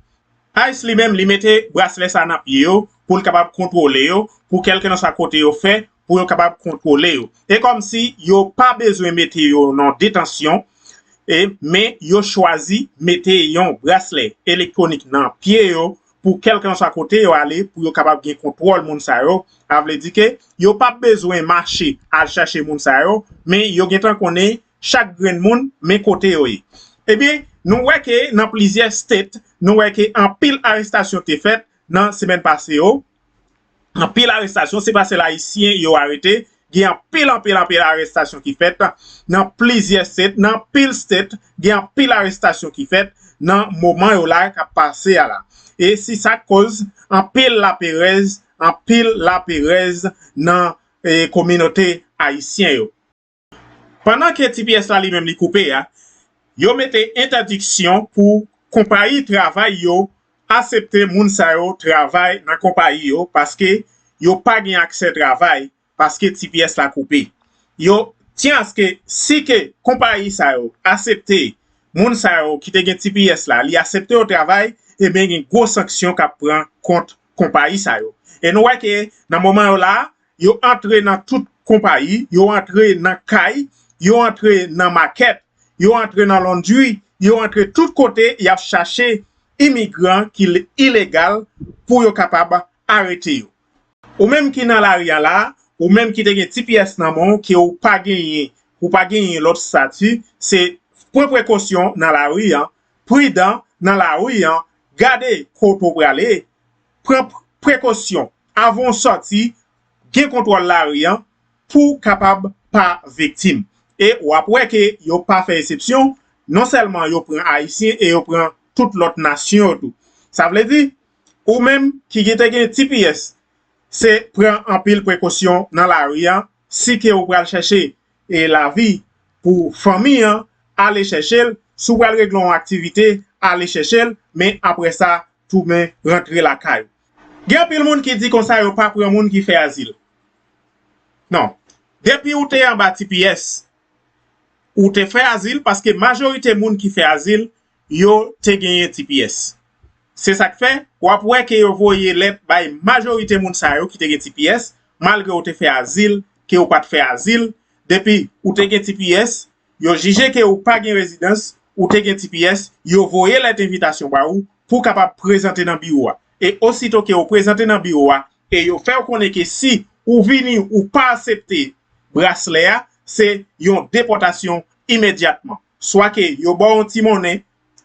ICE li menm, li mete braslè sa a nan pye yo pou l kapab kontwole yo, pou kèlkelanswa kote yo fè, pou yo kapab kontwole yo. E kòmsi yo pa bezwen mete yo nan detansyon, e, men yo chwazi mete yon braslè elektwonik nan pye yo pou kèlkanswa kote yo ale, pou yo kapab gen kontwòl moun sa yo. A vle di ke yo p ap bezwen mache al chache moun sa yo, men yo gentan konnen chak grenn moun, men kote yo ye. Ebyen, nou wè ke nan plizyè state, nou wè ke anpil arestasyon te fèt nan semèn pase yo. Anpil arestasyon, se pa sèl Ayisyen yo arete, gen anpil, anpil, anpil arestasyon ki fèt nan plizyè state, nan anpil state, gen anpil arestasyon ki fèt nan moman yo la k ap pase a la. E se sa k koz anpil laperèz, anpil laperèz nan, e, kominote ayisyen yo. Pandan ke T P S la li menm li koupe a, yo mete entèdiksyon pou konpayi travay yo aksepte moun sa yo travay nan konpayi yo, paske yo pa gen aksè travay paske T P S la koupe. Yo tyen aske si ke konpayi sa yo aksepte moun sa yo ki te gen T P S la, li aksepte yo travay, ebyen gen gwo sanksyon k ap pran kont konpayi sa yo. E nou wè ke nan moman yo la, yo antre nan tout konpayi, yo antre nan kay, yo antre nan makèt, yo antre nan londri, yo antre tout kote, y ap chache imigran ki le- ilegal pou yo kapab arete yo. Ou menm ki nan lari a la, ou menm ki te gen T P S nan men w, ke ou pa genyen, ou pa genyen lòt estati, se pran prekosyon nan lari an, pridan nan lari an, gade kote w prale, pran prekosyon avan w sòti, gen kontwòl lari an pou w kapab pa viktim. E w ap wè ke yo pa fè eksepsyon, non sèlman yo pran Ayisyen e yo pran tout lòt nasyon yo tou. Sa vle di, ou menm ki te gen T P S, se pran anpil prekosyon nan lari an, si ke ou pral chèche e lavi pou fanmi an, ale chèche l, si w pral regle yon aktivite, ale chèche l, men apre sa, tounen rantre lakay ou. Gen anpil moun ki di konsa yo pa pran moun ki fè azil. Non. Depi ou te anba T P S, ou te fè azil paske majorite moun ki fè azil, yo te genyen T P S. Se sa k fè, w ap wè ke yo voye lèt bay majorite moun sa yo ki te gen T P S, malgre ou te fè azil, ke ou pa t fè azil, depi ou te gen T P S, yo jije ke ou pa gen rezidans, ou te gen T P S, yo voye lèt envitasyon ba ou pou w kapab prezante nan biwo a. E osito ke ou prezante nan biwo a, e yo fè w konnen ke si ou vini, ou pa aksepte braslè a, se yon depòtasyon imedyatman. Swa ke yo ba w yon ti monnen,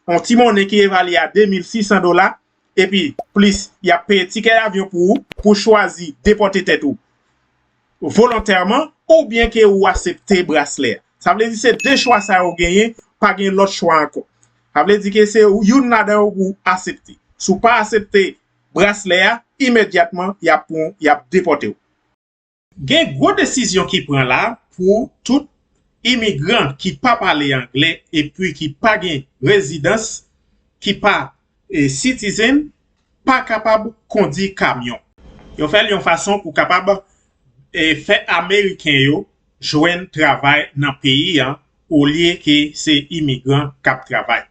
yon ti monnen ki evalye a de mil sis san dola, epi plis y ap peye tikè avyon pou ou, pou chwazi depòte tèt ou volontèman, oubyen ke ou aksepte braslè a. Sa vle di se de chwa sa yo genyen, pa gen lòt chwa ankò. Sa vle di ke se youn ladan yo pou w aksepte. Si w pa aksepte braslè a, imedyatman, y ap pran, y ap depòte w. Gen gwo desizyon ki pran la pou tout imigran ki pa pale anglè epi ki pa gen rezidans, ki pa e, citizen, pa kapab kondi kamyon. Yo fè l yon fason pou kapab e, fè Ameriken yo jwenn travay nan peyi an, olye ke se imigran k ap travay.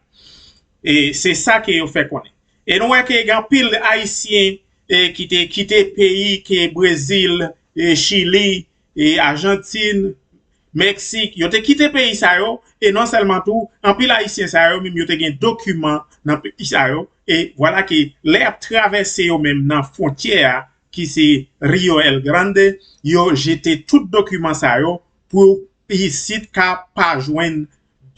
E se sa ke yo fè konnen. E nou wè ke gen anpil Ayisyen e, ki te kite peyi ke Brezil, e, Chili, e, Ajantin, Meksik, yo te kite peyi sa yo, e non sèlman tou, anpil Ayisyen sa yo menm yo te gen dokiman nan peyi sa yo, e vwala ke lè y ap travèse yo menm nan fwontyè a, ki se Rio El Grande, yo jete tout dokiman sa yo pou isit ka pa jwenn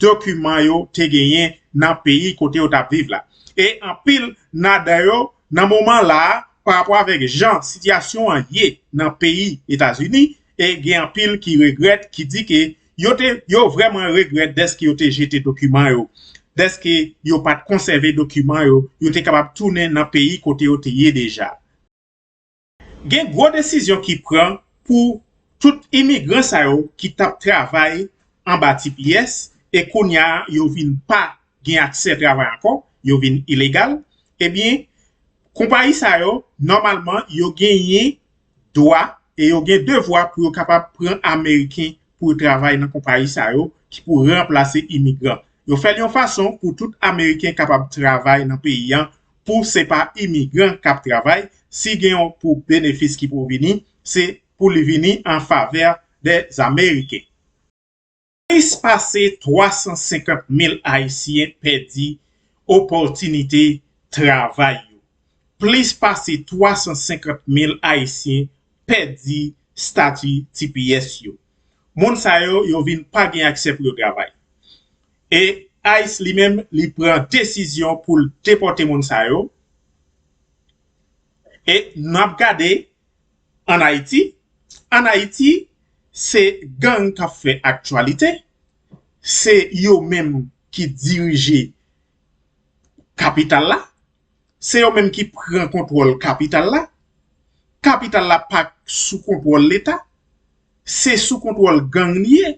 dokiman yo te genyen nan peyi kote yo t ap viv la. E anpil nadan yo, nan moman la a, pa rapò avèk jan sitiyasyon an ye nan peyi Etazini, e gen anpil ki regrèt, ki di ke yo te, yo vrèman regrèt dèske yo te jete dokiman yo, dèske yo pa t konsève dokiman yo, yo te kapab tounen nan peyi kote yo te ye deja. Gen gwo desizyon ki pran pou tout imigran sa yo ki t ap travay anba T P S e kounye a yo vin pa gen aksè travay ankò, yo vin ilegal, ebyen, konpayi sa yo, nòmalman, yo genyen dwa e yo gen devwa pou yo kapab pran Ameriken pou yo travay nan konpayi sa yo ki pou ranplase imigran. Yo fè l yon fason pou tout Ameriken kapab travay nan peyi an, pou se pa imigran k ap travay, si gen yon pou benefis ki pou vini, se pou li vini an favè dè Ameriken. Plis pase twa san senkant mil Ayisyen pèdi opòtinite travay yo. Plis pase twa san senkant mil Ayisyen pèdi estati T P S yo. Moun sa yo, yo vin pa gen aksè pou yo travay. E ICE li menm, li pran desizyon pou l depòte moun sa yo. E n ap gade ann Ayiti. Ann Ayiti, se gang k ap fè aktyalite. Se yo menm ki dirije kapital la. Se yo menm ki pran kontwòl kapital la. Kapital la pa sou kontwòl Leta. Se sou kontwòl gang li ye.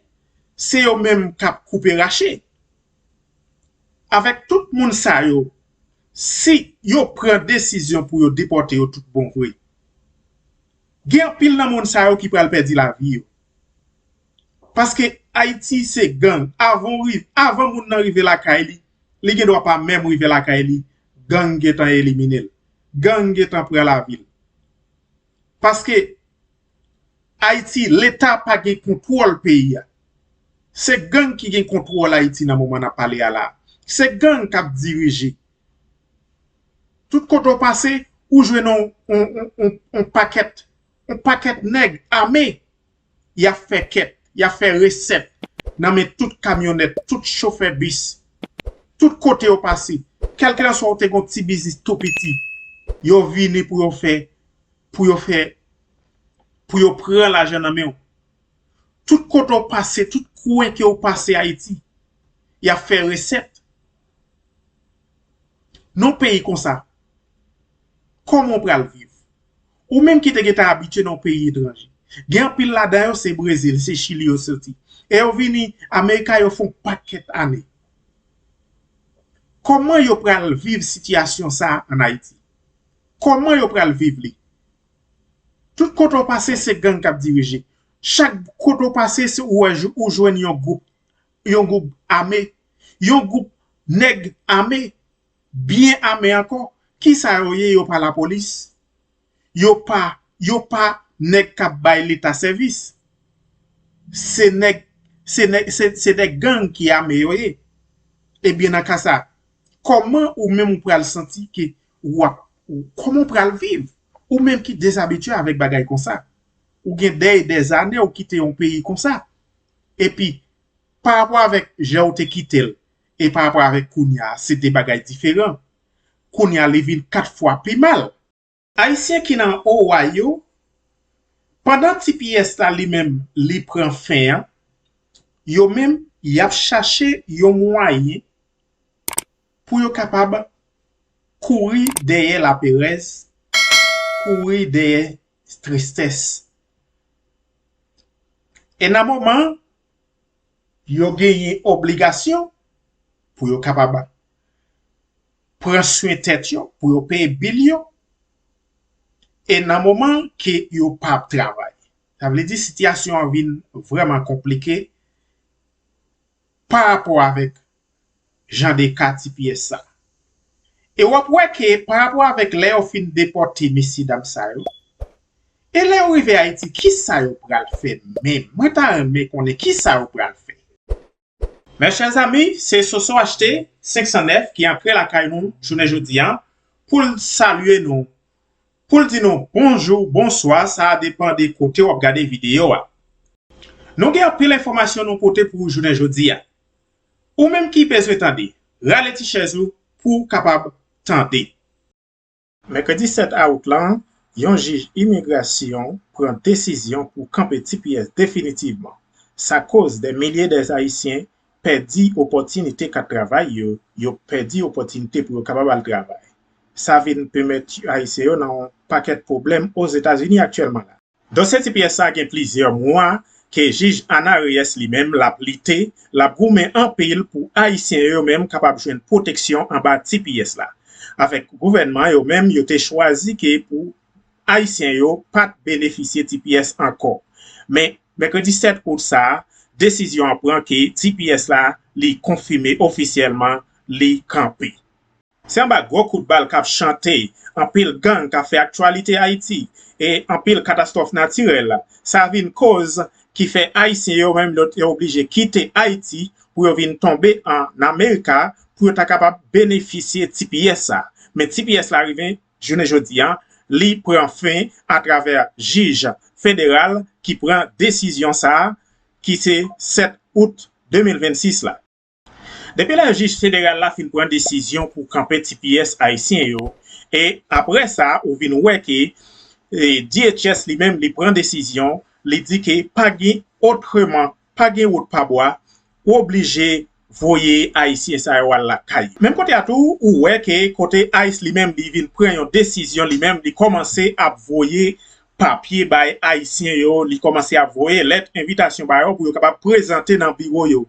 Se yo menm k ap koupe rache. Avèk tout moun sa yo, si yo pran desizyon pou yo depòte yo tout bon vre, Gen anpil nan moun sa yo ki pral pèdi lavi yo. Paske Ayiti se gang. Avan w rive, avan moun nan rive lakay li, li gen dwa pa menm rive lakay li, gang gentan elimine l. Gang gentan pran lavi l. Paske Ayiti, Leta pa gen kontwòl peyi a. Se gang ki gen kontwòl Ayiti nan moman n ap pale a la. Se gang k ap dirije. Tout kote w pase, ou jwenn on, on, on, on, on pakèt, on pakèt nèg ame. Y ap fè kèt, y ap fè resèt nan men tout kamyonèt, tout chofè bis. Tout kote yo pase, kèlkelanswa ou te gen yon ti biznis tou piti, yo vini pou yo fè, pou yo fè, pou yo pran lajan nan men w. Tout kote w pase, tout kwen ke w pase Ayiti, y ap fè resèt. Nan yon peyi konsa, kòman w pral viv? Ou menm ki te gentan abitye nan yon peyi etranje. Gen anpil ladan yo se Brezil, se Chili yo soti. E yo vini Amerika, yo fè yon pakèt ane. Kòman yo pral viv sitiyasyon sa a ann Ayiti? Kòman yo pral viv li? Tout kote w pase, se gang k ap dirije. Chak kote w pase, se ou wè, ou jwenn yon gwoup, yon gwoup ame, yon gwoup nèg ame, byen ame ankò. Kisa yo ye? Yo pa lapolis. Yo pa, yo pa nèg k ap bay Leta sèvis. Se nèg, se nèg, se, se nèg gang ki ame yo ye. Ebyen, nan ka sa, kòman ou menm ou pral santi ke w ap, ou, kòman w pral viv? Ou menm ki dezabitye avèk bagay konsa. Ou gen dè e dè zane ou kite yon peyi konsa. Epi, pa rapò avèk jan w te kite l, e pa rapò avèk kounye a, se de bagay diferan. Kounye a, li vin kat fwa pi mal. Ayisyen ki nan Ohio, pandan T P S la li menm, li pran fen an, yo menm, y ap chache yon mwayen pou yo kapab kouri dèyè laperèz, kouri dèyè tristès. E nan moman yo genyen obligasyon pou yo kapab pran swen tèt yo, pou yo peye bil yo, e nan moman ke yo pa ap travay. Sa vle di sitiyasyon an vin vrèman konplike pa rapò avèk jan de ka T P S sa. E w ap wè ke pa rapò avèk lè yo fin depòte mesye dam sa yo, e lè yo rive Ayiti, kisa yo pral fè menm? Mwen ta renmen konnen kisa yo pral fè. Mes chers amis, se Soso H T senk san nèf ki antre lakay nou jounen jodi a pou l salye nou, pou l di nou bonjou, bonswa, sa a depann de kote w ap gade videyo a. Nou gen anpil enfòmasyon nou pote pou ou jounen jodi a. Ou menm ki bezwen tande, rale ti chèz ou pou w kapab tande. Mèkredi sèt awout lan, yon jij imigrasyon pran desizyon pou kanpe T P S definitivman. Sa koz dè milye dè Ayisyen pèdi opòtinite kat travay yo, yo pèdi opòtinite pou yo kapab al travay. Sa vin pèmèt Ayisyen yo nan yon pakèt pwoblèm Ozetazini aktyèlman la. Dosye T P S sa gen plizyè mwa ke jij Ana Reyes li menm l ap lite, l ap goumen anpil pou Ayisyen yo menm kapab jwenn pwoteksyon anba T P S la. Avèk gouvènman yo menm yo te chwazi ke pou Ayisyen yo pa t benefisye T P S ankò. Men, mèkredi sèt out sa a, desizyon an pran ke T P S la, li konfime ofisyèlman, li kanpe. Se anba gwo kout bal k ap chante, anpil gang k ap fè aktyalite Ayiti, e anpil katastwòf natirèl. Sa vin koz ki fè Ayisyen yo menm yo te oblije kite Ayiti pou yo vin tonbe ann Amerika pou yo ta kapab benefisye T P S sa. Men T P S la rive jounen jodi a, li pran fen atravè jij federal ki pran desizyon sa a, ki se sèt out de mil vennsis la. Depi lè jij federal la fin pran desizyon pou kanpe T P S ayisyen yo, e apre sa, ou vin wè ke, e, D H S li menm, li pran desizyon, li di ke pa gen otreman, pa gen wout pa bwa, ou oblije voye Ayisyen sa yo al lakay yo. Menm kote a tou, ou wè ke kote ICE li menm, li vin pran yon desizyon, li menm, li kòmanse ap voye papye bay Ayisyen yo, li kòmanse ap voye lèt envitasyon ba yo pou yo kapab prezante nan biwo yo.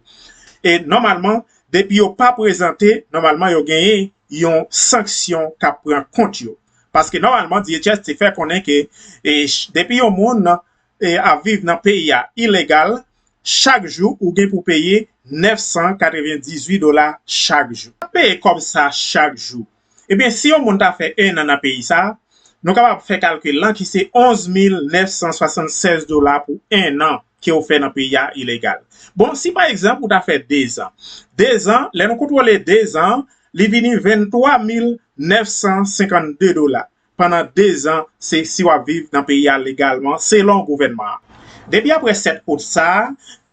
E nòmalman, depi yo pa prezante, nòmalman yo genyen yon sanksyon k ap pran kont yo. Paske nòmalman, D H S te fè konnen ke e, ch- depi yon moun e, ap viv nan peyi a ilegal, chak jou ou gen pou peye nèf san katrevendizuit dola chak jou. Peye kòb sa chak jou. Ebyen, si yon moun ta fè en an nan peyi sa, nou kapab fè kalkil lan ki se onz mil nèf san swasannsèz dola pou en an ke w fè nan peyi a ilegal. Bon, si pa egzanp ou ta fè dezan, dezan, lè nou kontwole dezan, li vini venntwa mil nèf san senkannde dola pandan dezan, se si w ap viv nan peyi a legalman, selon gouvènman an. Depi apre sèt out sa a,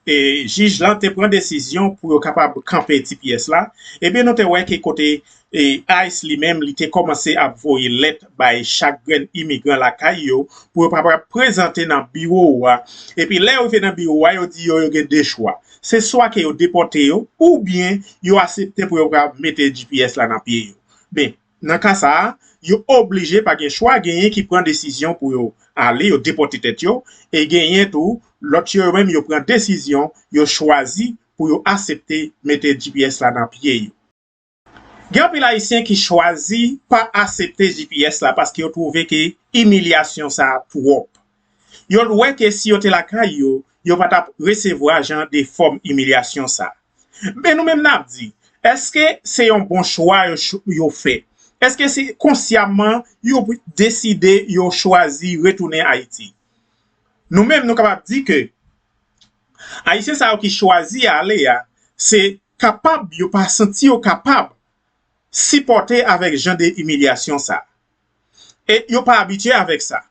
e, jij lan te pran desizyon pou yo kapab kanpe G P S la, ebyen nou te wè ke kote e, ice li menm, li te kòmanse ap voye lèt bay chak grenn imigran lakay yo pou yo pa prezante nan biwo a. Epi lè yo rive nan biwo a, yo di yo, yo gen de chwa. Se swa ke yo depòte yo, oubyen yo aksepte pou yo ka mete G P S la nan pye yo. Men, nan ka sa a, yo oblije, pa gen chwa, genyen ki pran desizyon pou yo ale, yo depòte tèt yo, e genyen tou, lòt yo, yo menm, yo pran desizyon, yo chwazi pou yo aksepte mete G P S la nan pye yo. Gen anpil Ayisyen ki chwazi pa aksepte G P S la paske yo twouve ke imilyasyon sa a twòp. Yo wè ke si yo te lakay yo, yo pa t ap resevwa jan de fòm imilyasyon sa a. Men nou menm n ap di, èske se yon bon chwa yo, ch- yo fè? Èske se konsyaman yo deside yo chwazi retounen Ayiti? Nou menm nou kapab di ke Ayisyen sa yo ki chwazi ale a, se kapab yo pa santi yo kapab sipòte avèk jan de imilyasyon sa. E yo pa abitye avèk sa.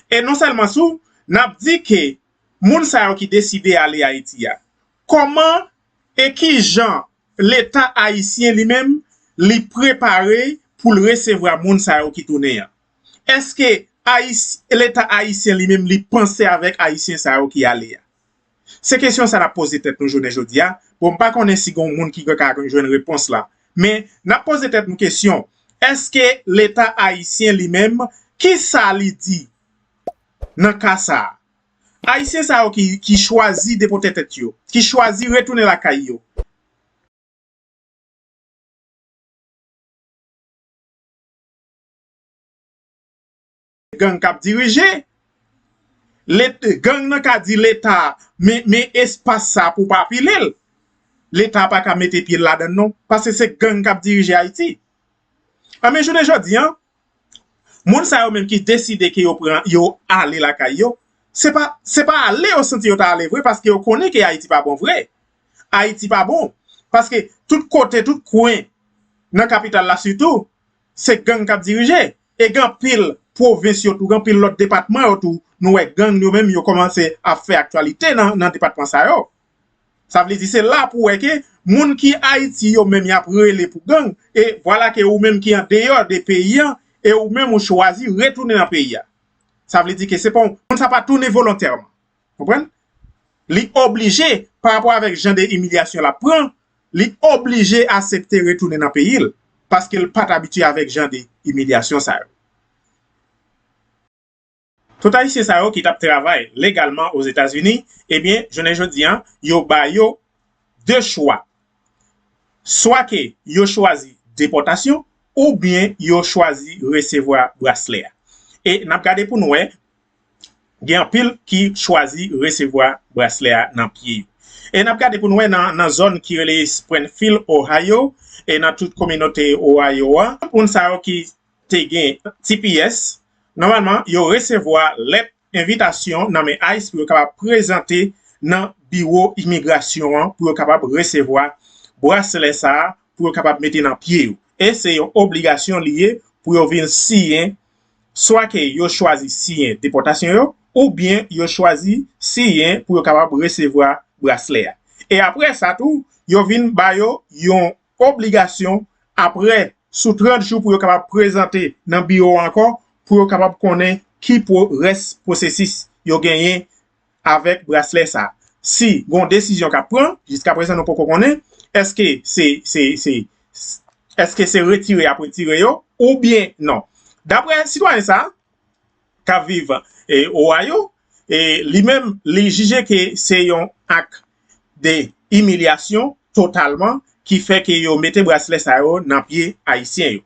E non sèlman sou, n ap di ke moun sa yo ki deside ale Ayiti a, kòman e ki jan Leta ayisyen li menm, li prepare pou l resevwa moun sa yo ki tounen an? Èske Ayis- Leta ayisyen li menm, li panse avèk Ayisyen sa yo ki ale a? Se kesyon sa n ap poze tèt nou jounen jodi a. Bon, m pa konnen si gen moun ki ka jwenn repons la. Men, n ap poze tèt nou kesyon, èske Leta ayisyen li menm, ki sa li di nan ka sa a? Ayisyen sa yo ki, ki chwazi depòte tèt yo, ki chwazi retounen lakay yo. Gang k ap dirije. Gang nan ka di Leta, men, men espas sa pou pa pile l. Leta pa ka mete pye l ladan l non, paske se gang k ap dirije Ayiti. Anben, jounen jodi a, moun sa yo menm ki deside ke yo pran, yo ale lakay yo, se pa, se pa ale yo santi yo ta ale vre, paske yo konnen ke Ayiti pa bon vre. Ayiti pa bon. Paske tout kote, tout kwen, nan kapital la sitou, se gang k ap dirije. E gen anpil pwovens yo tou, gen anpil lòt depatman yo tou, nou wè gang yo menm yo kòmanse ap fè aktyalite nan, nan depatman sa yo. Sa vle di se la pou wè ke moun ki Ayiti yo menm y ap rele pou gang, e vwala ke ou menm ki andeyò de peyi an, e ou menm ou chwazi retounen nan peyi a. Sa vle di ke se pa yon, moun sa pa tounen volontèman. Konprann? Li oblije, pa rapò avèk jan de imilyasyon l ap pran, li oblije aksepte retounen nan peyi l, paske l pa t abitye avèk jan de imilyasyon sa yo. Tout Ayisyen sa yo ki t ap travay legalman Ozetazini, ebyen, jounen jodi a, yo ba yo de chwa. Swa ke yo chwazi depòtasyon, oubyen yo chwazi resevwa braslè a. E n ap gade pou n wè, gen anpil ki chwazi resevwa braslè a nan pye yo. E n ap gade pou n wè nan, nan zòn ki rele Springfield, Ohio, e nan tout kominote Ohio a, moun sa yo ki te gen T P S, nòmalman, yo resevwa lèt envitasyon nan men ice pou yo kapab prezante nan biwo imigrasyon an, pou yo kapab resevwa braslè sa a, pou yo kapab mete nan pye yo. E se yon obligasyon li ye pou yo vin siyen, swa ke yo chwazi siyen depòtasyon yo, oubyen yo chwazi siyen pou yo kapab resevwa braslè a. E apre sa tou, yo vin ba yo yon obligasyon apre sou trant jou pou yo kapab prezante nan biwo a ankò, pou yo kapab konnen ki pwo- rès pwosesis yo genyen avèk braslè sa. Si gen yon desizyon k ap pran, jiskaprezan nou poko konnen, èske se, se, se, èske se retire y ap retire yo, oubyen non. Daprè sitwayen sa, k ap viv e, Ohio, e, li menm, li jije ke se yon ak de imilyasyon totalman ki fè ke yo mete braslè sa yo nan pye Ayisyen yo.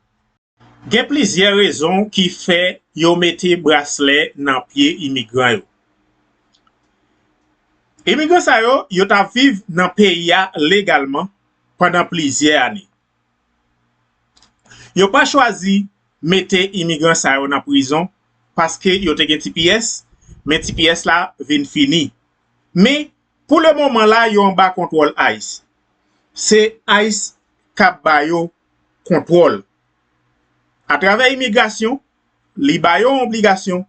Gen plizyè rezon ki fè yo mete braslè nan pye imigran yo. Imigran sa yo, yo t ap viv nan peyi a legalman pandan plizyè ane. Yo pa chwazi mete imigran sa yo nan prizon paske yo te gen T P S, men T P S la vin fini. Men, pou le moman la, yo anba kontwòl ICE. Se ICE k ap ba yo kontwòl. Atravè imigrasyon, li ba yo yon obligasyon,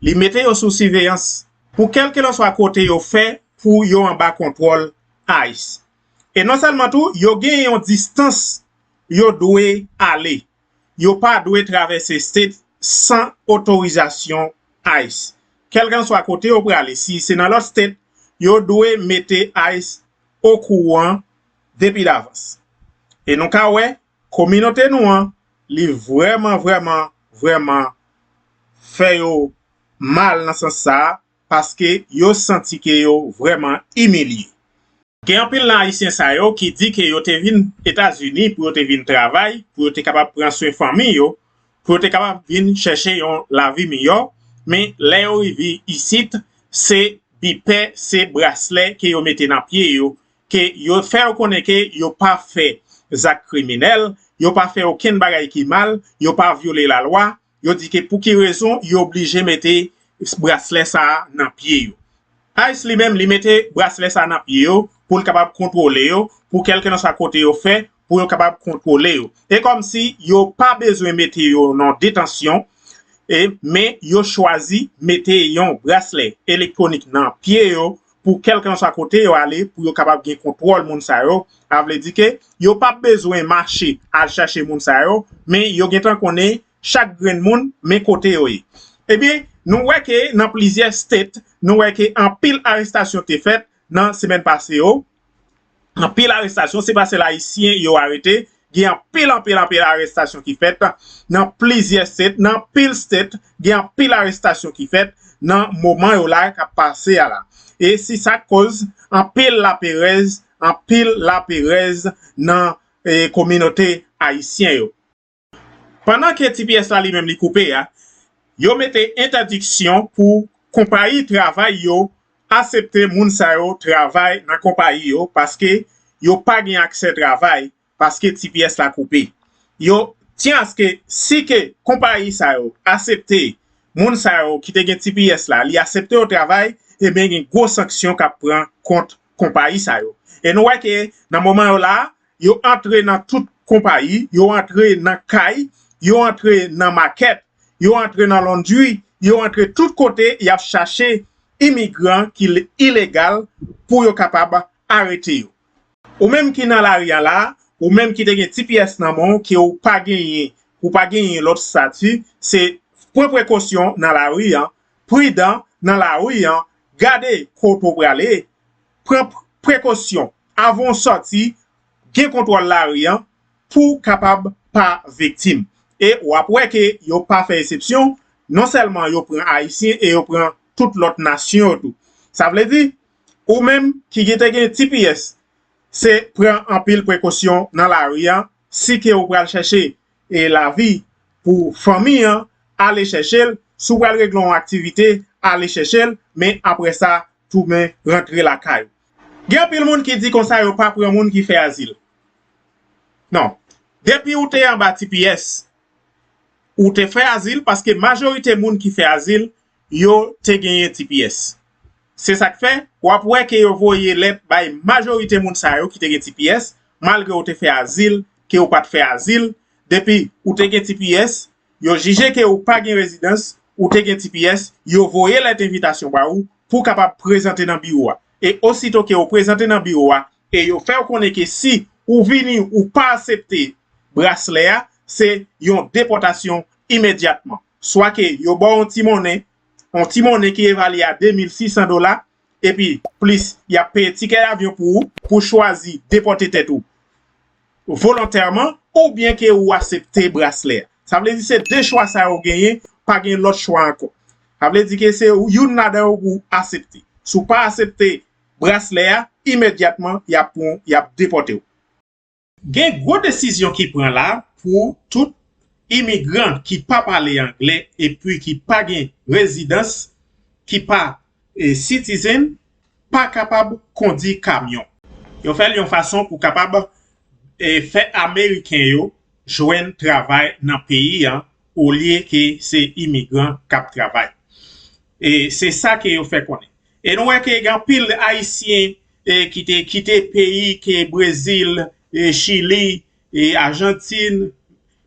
li mete yo sou siveyans pou kèlkelanswa kote yo fè pou yo anba kontwòl ICE. E non sèlman tou, yo gen yon distans yo dwe ale. Yo pa dwe travèse state san otorizasyon ICE. Kèlkanswa kote yo prale, si se nan lòt state, yo dwe mete ICE okouran depi davans. E nou ka wè, kominote nou an, li vrèman, vrèman, vrèman fè yo mal nan sans sa a, paske yo santi ke yo vrèman imilye. Gen anpil nan Ayisyen sa yo ki di ke yo te vin Etazini pou yo te vin travay, pou yo te kapab pran swen fanmi yo, pou yo te kapab vin chèche yon lavi miyò, men lè yo rive isit, se bipè, se braslè ke yo mete nan pye yo, ke yo fè yo konnen ke yo pa fè zak kriminèl, yo pa fè okenn bagay ki mal, yo pa vyole lalwa, yo di ke pou ki rezon yo oblije mete braslè sa a nan pye yo. ICE li menm, li mete braslè sa a nan pye yo pou l kapab kontwole yo, pou kèlkelanswa kote yo fè, pou yo kapab kontwole yo. E kòmsi yo pa bezwen mete yo nan detansyon, e, men yo chwazi mete yon braslè elektwonik nan pye yo pou kèlkelanswa kote yo ale, pou yo kapab gen kontwòl moun sa yo. A vle di ke yo p ap bezwen mache al chache moun sa yo, men yo gentan konnen chak grenn moun, men kote yo ye. Ebyen, nou wè ke nan plizyè state, nou wè ke anpil arestasyon te fèt nan semèn pase yo. Anpil arestasyon, se pa sèl Ayisyen yo arete, gen anpil, anpil, anpil arestasyon ki fèt nan plizyè state, nan anpil state, gen anpil arestasyon ki fèt nan moman yo la k ap pase a la. E se sa k koz anpil laperèz, anpil laperèz nan, e, kominote ayisyen yo. Pandan ke T P S la li menm li koupe a, yo mete entèdiksyon pou konpayi travay yo asepte moun sa yo travay nan konpayi yo paske yo pa gen aksè travay paske T P S la koupe. Yo tyen aske si ke konpayi sa yo asepte moun sa yo ki te gen T P S la, li asepte yo travay, ebyen gen gwo sanksyon k ap pran kont konpayi sa yo. E nou wè ke nan moman yo la, yo antre nan tout konpayi, yo antre nan kay, yo antre nan makèt, yo antre nan londri, yo antre tout kote, y ap chache imigran ki le- ilegal pou yo kapab arete yo. Ou menm ki nan lari a la, ou menm ki te gen T P S nan men w, ke w pa genyen, ou pa genyen lòt estati, se pran prekosyon nan lari an, pridan nan lari an, gade kote w prale, pran prekosyon avan w sòti, gen kontwòl lari an pou w kapab pa viktim. E w ap wè ke yo pa fè eksepsyon, non sèlman yo pran Ayisyen e yo pran tout lòt nasyon yo tou. Sa vle di, ou menm ki gen te gen T P S, se pran anpil prekosyon nan lari an, si ke ou pral chèche e lavi pou fanmi an, ale chèche l, si w pral regle yon aktivite, ale chèche l, men apre sa, tounen rantre lakay ou. Gen anpil moun ki di konsa yo pa pran moun ki fè azil. Non. Depi ou te anba T P S, ou te fè azil paske majorite moun ki fè azil, yo te genyen T P S. Se sa k fè, w ap wè ke yo voye lèt bay majorite moun sa yo ki te gen T P S, malgre ou te fè azil, ke ou pa t fè azil, depi ou te gen T P S, yo jije ke ou pa gen rezidans, ou te gen T P S, yo voye lèt envitasyon ba ou pou w kapab prezante nan biwo a. E osito ke ou prezante nan biwo a, e yo fè w konnen ke si ou vini, ou pa aksepte braslè a, se yon depòtasyon imedyatman. Swa ke yo ba w yon ti monnen, yon ti monnen ki evalye a de mil sis san dola, epi plis y ap peye tikè avyon pou ou, pou chwazi depòte tèt ou volontèman, oubyen ke ou aksepte braslè a. Sa vle di se de chwa sa yo genyen, pa gen lòt chwa ankò. Sa vle di ke se youn ladan yo pou w aksepte. Si w pa aksepte braslè a, imedyatman, y ap pran, y ap depòte w. Gen gwo desizyon ki pran la pou tout imigran ki pa pale anglè epi ki pa gen rezidans, ki pa e, citizen, pa kapab kondi kamyon. Yo fè l yon fason pou kapab e, fè Ameriken yo jwenn travay nan peyi an, olye ke se imigran k ap travay. E se sa ke yo fè konnen. E nou wè ke gen anpil Ayisyen e, ki te kite peyi ke Brezil, e, Chili, e, Ajantin,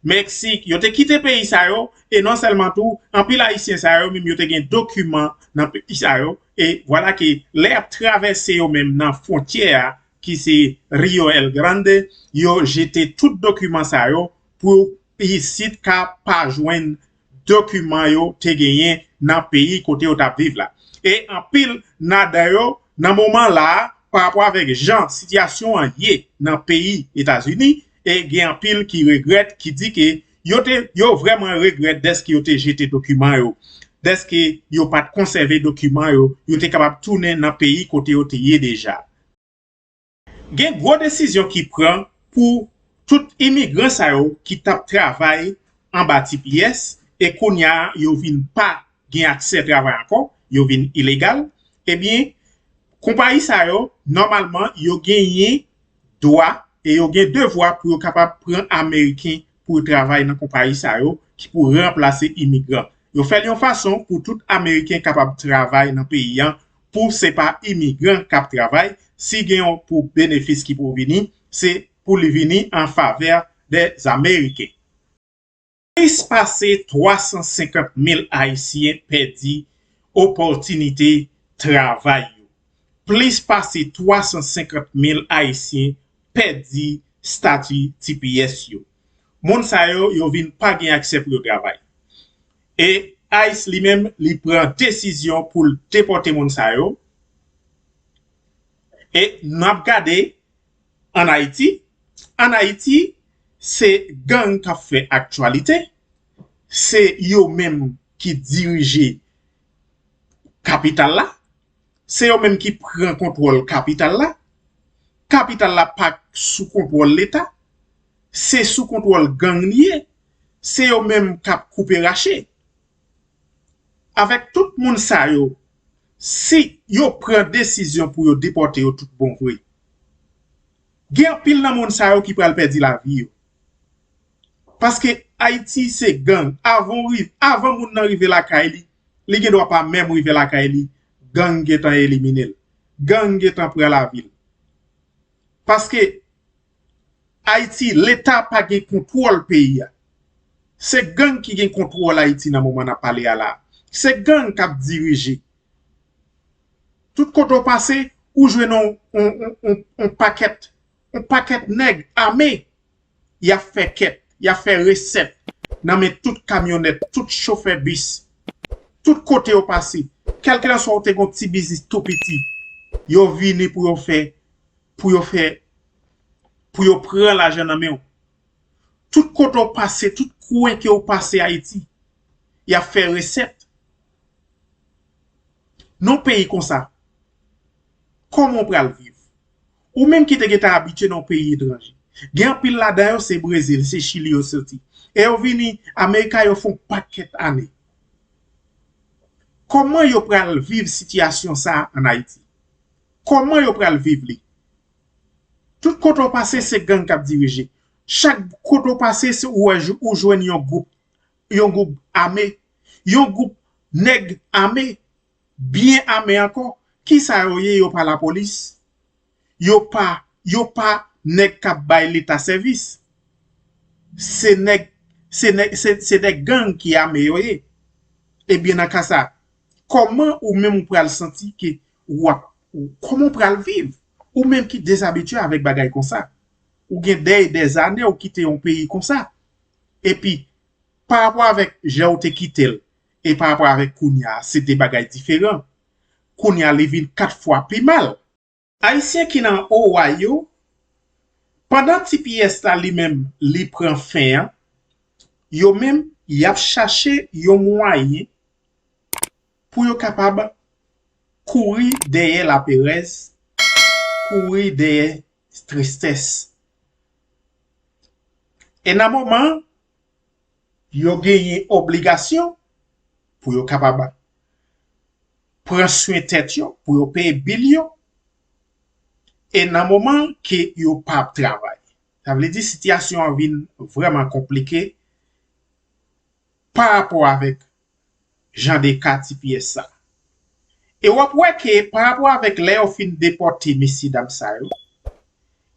Meksik, yo te kite peyi sa yo, e non sèlman tou, anpil Ayisyen sa yo menm yo te gen dokiman nan peyi sa yo, e vwala ke lè y ap travèse yo menm nan fwontyè a, ki se Rio El Grande, yo jete tout dokiman sa yo pou isit ka pa jwenn dokiman yo te genyen nan peyi kote yo t ap viv la. E anpil ladan yo, nan moman la a, pa rapò avèk jan sitiyasyon an ye nan peyi Etazini, e gen anpil ki regrèt, ki di ke yo te, yo vrèman regrèt dèske yo te jete dokiman yo, dèske yo pa t konsève dokiman yo, yo te kapab tounen nan peyi kote yo te ye deja. Gen gwo desizyon ki pran pou tout imigran sa yo ki t ap travay anba T P S e kounye a yo vin pa gen aksè travay ankò, yo vin ilegal, ebyen, konpayi sa yo, nòmalman, yo genyen dwa e yo gen devwa pou yo kapab pran Ameriken pou yo travay nan konpayi sa yo ki pou ranplase imigran. Yo fè l yon fason pou tout Ameriken kapab travay nan peyi an, pou se pa imigran k ap travay, si gen yon pou benefis ki pou vini, se pou li vini an favè dè Ameriken. Plis pase twa san senkant mil Ayisyen pèdi opòtinite travay yo. Plis pase twa san senkant mil Ayisyen pèdi stati T P S yo. Moun sa yo, yo vin pa gen aksè pou yo travay. E ICE li menm, li pran desizyon pou l depòte moun sa yo. E n ap gade ann Ayiti. Ann Ayiti, se gang k ap fè aktyalite. Se yo menm ki dirije kapital la. Se yo menm ki pran kontwòl kapital la. Kapital la pa sou kontwòl Leta. Se sou kontwòl gang li ye. Se yo menm k ap koupe rache. Avèk tout moun sa yo, si yo pran desizyon pou yo depòte yo tout bon vre, gen anpil nan moun sa yo ki pral pèdi lavi yo. Paske Ayiti se gang. Avan w riv-, avan moun nan rive lakay li, li gen dwa pa menm rive lakay li, gang gentan elimine l. Gang gentan pran lavi l. Paske Ayiti, Leta pa gen kontwòl peyi a. Se gang ki gen kontwòl Ayiti nan moman n ap pale a la. Se gang k ap dirije. Tout kote w pase, ou jwenn on, on, on, on, on pakèt, on pakèt nèg ame. Y ap fè kèt, y ap fè resèt nan men tout kamyonèt, tout chofè bis. Tout kote yo pase, kèlkelanswa ou te gon ti biznis tou piti, yo vini pou yo fè, pou yo fè, pou yo pran lajan nan men w. Tout kote w pase, tout kwen ke w pase Ayiti, y ap fè resèt. Nan yon peyi konsa, kòman w pral viv? Ou menm ki te gentan abitye nan yon peyi etranje. Gen anpil ladan yo se Brezil, se Chili yo soti. E yo vini Amerika, yo fè yon pakèt ane. Kòman yo pral viv sitiyasyon sa a ann Ayiti? Kòman yo pral viv li? Tout kote w pase, se gang k ap dirije. Chak kote w pase, se ou wè jou-, ou jwenn yon gwoup, yon gwoup ame, yon gwoup nèg ame, byen ame ankò. Kisa yo ye? Yo pa lapolis. Yo pa, yo pa nèg k ap bay Leta sèvis. Se nèg, se nèg, se, se nèg gang ki ame yo ye. Ebyen, nan ka sa, kòman ou menm ou pral santi ke w ap, ou, kòman w pral viv? Ou menm ki dezabitye avèk bagay konsa. Ou gen dèy dèzane ou kite yon peyi konsa. Epi, pa rapò avèk jan ou te kite l, e pa rapò avèk kounye a, se de bagay diferan. Kounye a, li vin kat fwa pi mal. Ayisyen ki nan Ohio, pandan T P S la li menm, li pran fen an, yo menm, y ap chache yon mwayen pou yo kapab kouri dèyè laperèz, kouri dèyè tristès. E nan moman, yo genyen obligasyon pou yo kapab pran swen tèt yo, pou yo peye bil yo, e nan moman ke yo pa ap travay. Sa vle di sitiyasyon an vin vrèman konplike pa rapò avèk jan de ka T P S sa. E w ap wè ke pa rapò avèk lè yo fin depòte mesye dam sa yo,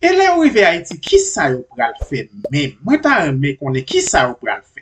e lè yo rive Ayiti, kisa yo pral fè menm? Mwen ta renmen konnen kisa yo pral fè.